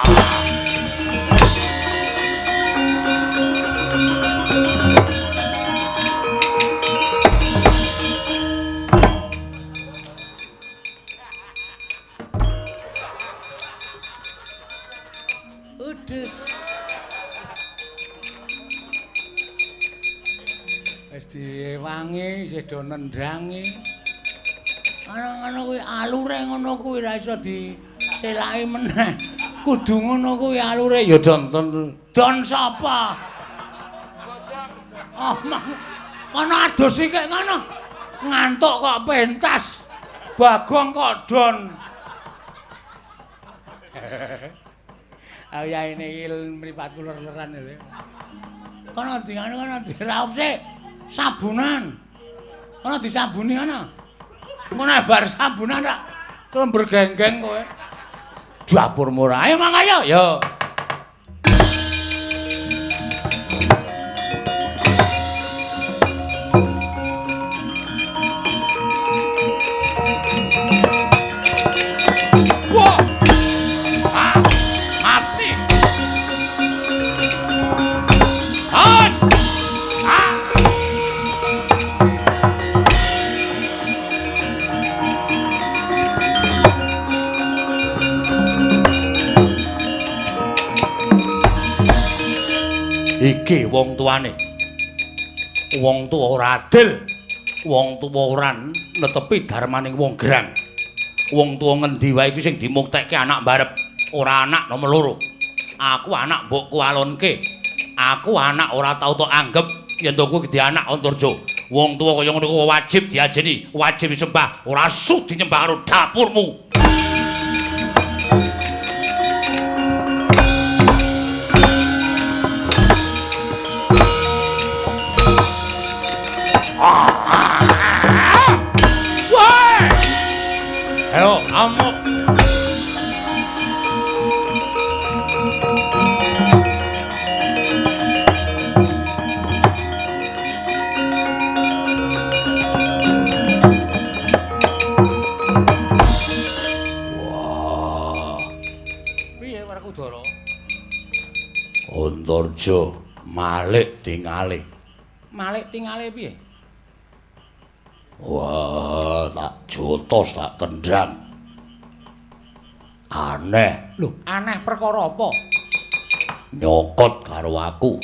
Wis diwangi isih do nendrangi. Ana ngono kuwi alure ngono kuwi ora iso diselaki meneh. Kudu ngono kuwi alure ya don don sapa? Oh, kono adus iki ngono. Ngantuk kok pentas. Bagong kok don. Aku ya ini iki mripatku ler-leran lho. Kono dingane kono diraup sik. Sabunan. Kono disabuni ana. Ngono bar sabunan rak klember genggeng kowe. Dapur murah. Ayo mang ayo. Yo. Wah. Ah, mati. Han. Ah. Iki wong tuane. Wong tuwa ora adil. Wong tuwa ora netepi darmaning wong gerang. Wong tuwa ngendi wae iki sing dimuktekke anak mbarep, ora anak nomor 2. Aku anak mbokku alonke. Aku anak ora tau tok anggep yen to kuwi dadi anak Antarja. Wong tuwa kaya ngono kuwi wajib diajeni, wajib disembah, ora sudi nyembah karo dapurmu. Ayo, amuk. Wah. Piye Werkudara? Antarja malik tingale. Malik tingale piye? Wah, tak jotos, tak tendang. Aneh. Lho, aneh perkara apa? Nyokot karo aku.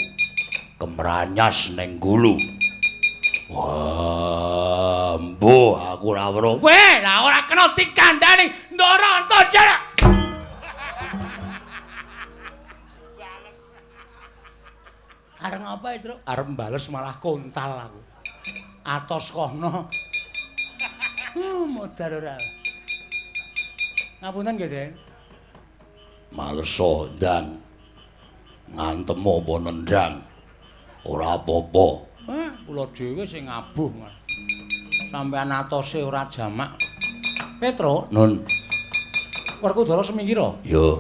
Kemranyas ning gulu. Wah, mbuh aku ora weruh. Weh, lah ora kena dikandhani Ndara Antarja. Arep ngapa, Truk? Arep bales malah kontal aku. Atos kono. Modar ora. Ngapunten nggih, Den. Maleso ndang. Ngantem apa nendang. Ora apa-apa. Kula dhewe sing ngabuh, Mas. Sampeyan atose ora jamak. Petro, Nun. Werkudara seminggiro. Yo.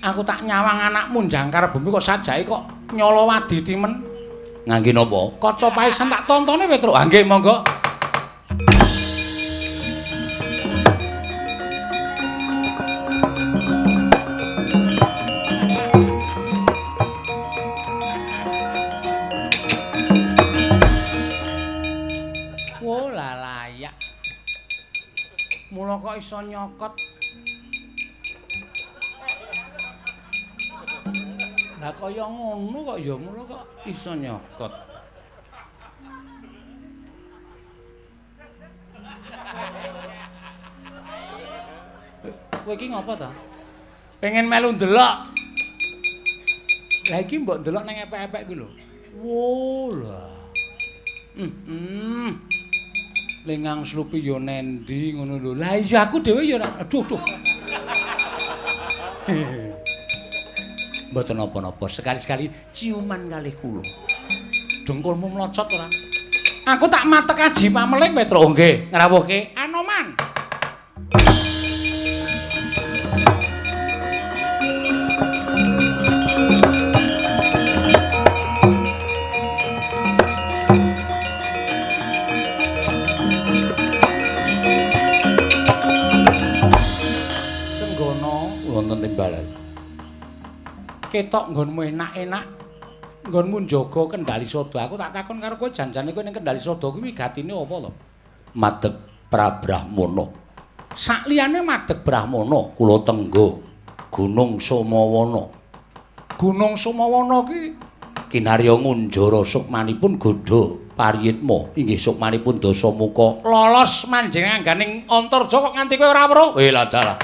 Aku tak nyawang anakmu jangkar bumi kok sajake kok nyala wadi timen. Ngangge napa? Kaca paesan tak tontone Petro. Ah nggih, monggo. Wo lah layak. Mula kok iso nyokot. Lah kaya ngono kok ya mula kok iso nyokot. Kowe iki ngopo ta? Pengen melu ndelok. Lah iki mbok ndelok nang epek-epek kuwi lho. Wo lah. Lengang slupi yo nendi ngono lho. Lah iya aku dhewe ya ora. Aduh aduh. Mboten napa-napa, sekali-sekali ciuman kalih kula. Dengkulmu mlocot ora? Aku tak matek aji pameling Petro. Nggih, ngrawuhke Anoman. Senggono wonten timbalan. Ketok nggonmu enak-enak, nggonmu njaga Kendali Sada. Aku tak takon karo kowe janjane kowe ning Kendali Sada kuwi wigatine apa to? Madeg Prabrahmana. Sakliyane madeg Brahmana kula tenggo Gunung Sumawana. Gunung Sumawana ki kinarya ngunjara sukmanipun godha pariyitma inggih sukmanipun Dasamuka. Lolos manjing angganing Antarja kok nganti kowe ora weruh. Weh lah dalah.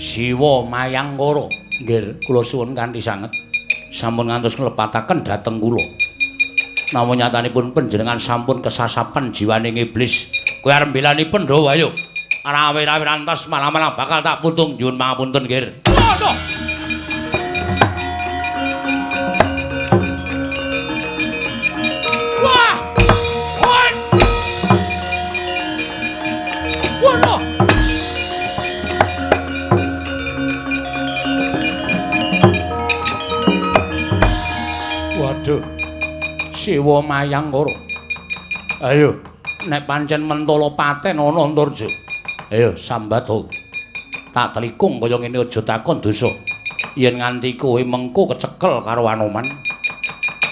Siwa Mayangkara. Nggih, kula suwun kanthi sanget. Sampun ngantos nglepataken dhateng kula. Namung nyatanipun panjenengan sampun kesasapan jiwaning iblis. Kowe arep mbelani Pandhawa ayo. Rawe-rawe rantas malah-malah bakal tak putung. Nyuwun pangapunten, nggih. Waduh. Wah. Wah. Waduh. Waduh. Siwa Mayangkara. Ayo, nek pancen mentala paten ana Antarja. Ayo sambat ho. Tak telikung kaya ngene aja takon dosa. Yen nganti kowe mengko kecekel karo Anoman,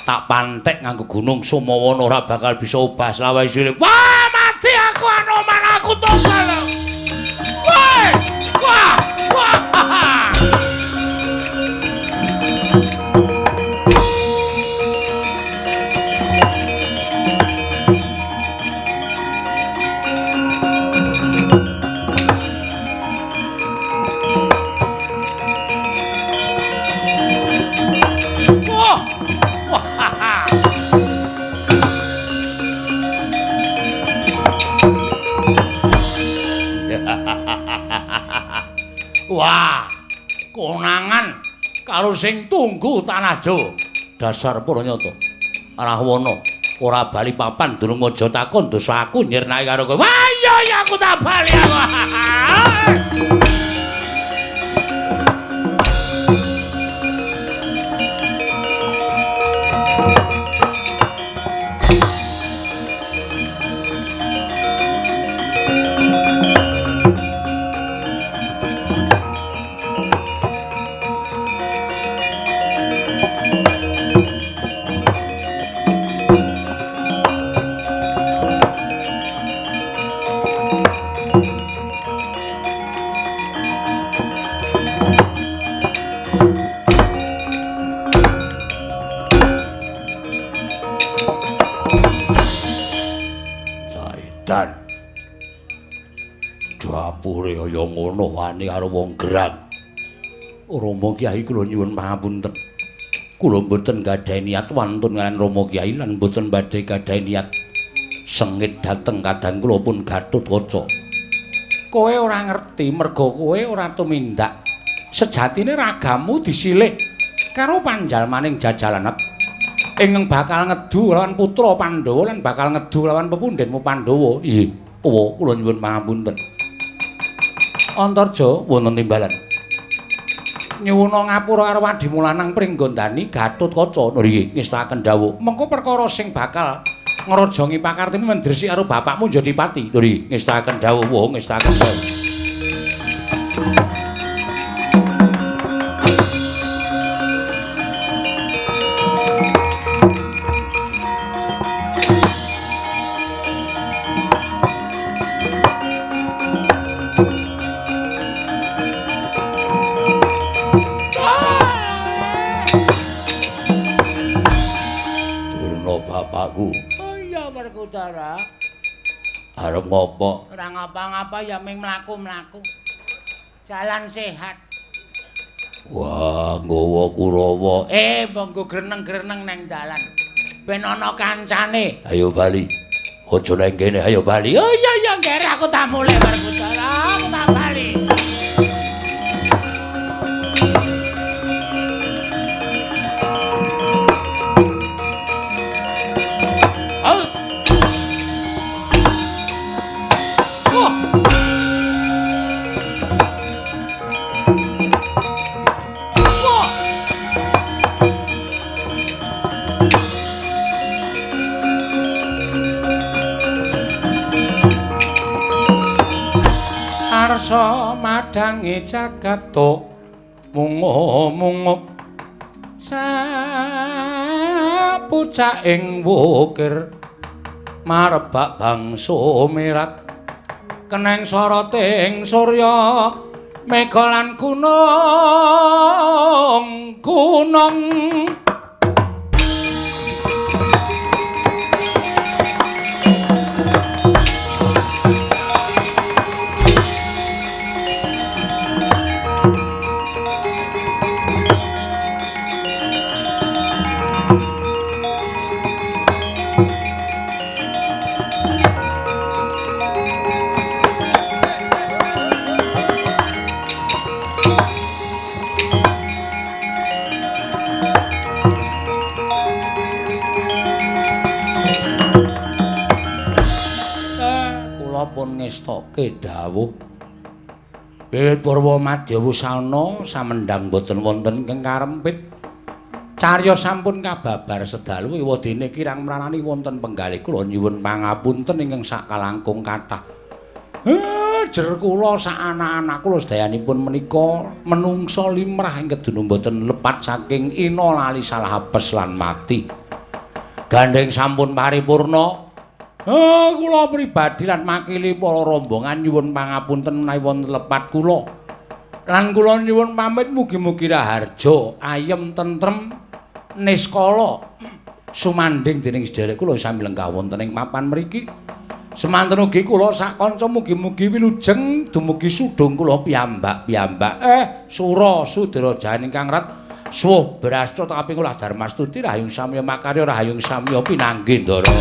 tak pantek nganggo Gunung Sumawana ora bakal bisa obah selawase isine. Wah, mati aku Anoman, aku tunggal. Woi! Wah! Wah! Wah, konangan karo sing tunggu tanah Jawa. Dasar para nyata. Rahwana ora bali papan durung aja takon dosa aku nyirnake karo kowe. Wah, iya iya aku tak bali aku. Edan. Dapure kaya ngono wani karo wong gerang. Rama Kyai kula nyuwun pangapunten. Kula mboten gadhahi niat wantun kaliyan Rama Kyai lan mboten badhe gadhahi niat sengit dhateng kadang kula pun Gatotkaca. Kowe ora ngerti merga kowe ora tumindak. Sejatine ragamu disilih karo panjalmaning jajalanet ingkang bakal ngedu lawan putra Pandhawa lan bakal ngedu lawan pepundhenmu Pandhawa. Nggih, kula nyuwun pangapunten. Antarja wonten timbalan. Nyuwuna ngapura karo wadimu lanang Pringgondani Gatotkaca. Nggih, ngestakaken dawuh. Mengko perkara sing bakal ngrajangi pakartimu mendresik karo bapakmu Jodipati. Nggih, ngestakaken dawuh, ngestakaken dawuh. Bapakku. Oh iya Werkudara. Arep ngopo? Ora ngapa-ngapa ya ming mlaku-mlaku. Jalan sehat. Wah, nggawa Kurawa. Monggo greneng-greneng nang dalan. Ben ana kancane. Ayo bali. Aja nang kene, ayo bali. Oh iya iya, ngger aku tak mulih Werkudara, aku tak bali. Arsa madange jagat mungup-mungup sapucaking wukir marebak bangsa mirat keneng soroting surya mega lan gunung gunung. Pun ngestoke dawuh wiwit purwa madya wusana samendhang boten wonten ingkang karempit carya sampun kababar sedalu ewadene kirang mranani wonten penggalih kula nyuwun pangapunten ingkang sakalangkung kathah. Jer kula sak anak-anak kula sedayanipun menika menungsa limrah ing kedunung boten lepat saking ina lali salah apes lan mati. Gandheng sampun paripurna. Kula pribadi lan makili para rombongan nyuwun pangapunten menawi wonten lepat kula. Lan kula nyuwun pamit mugi-mugi raharja, ayem tentrem niskala sumandhing dening sedherek kula sami lenggah wonten ing papan mriki. Semanten ugi kula sak kanca mugi-mugi wilujeng dumugi sudung kula piyambak-piyambak. Sura sudra jahan ingkang rat suwuh brasta kaping ulah dharmastuti rahayung samya makarya rahayung samya pinanggih ndara.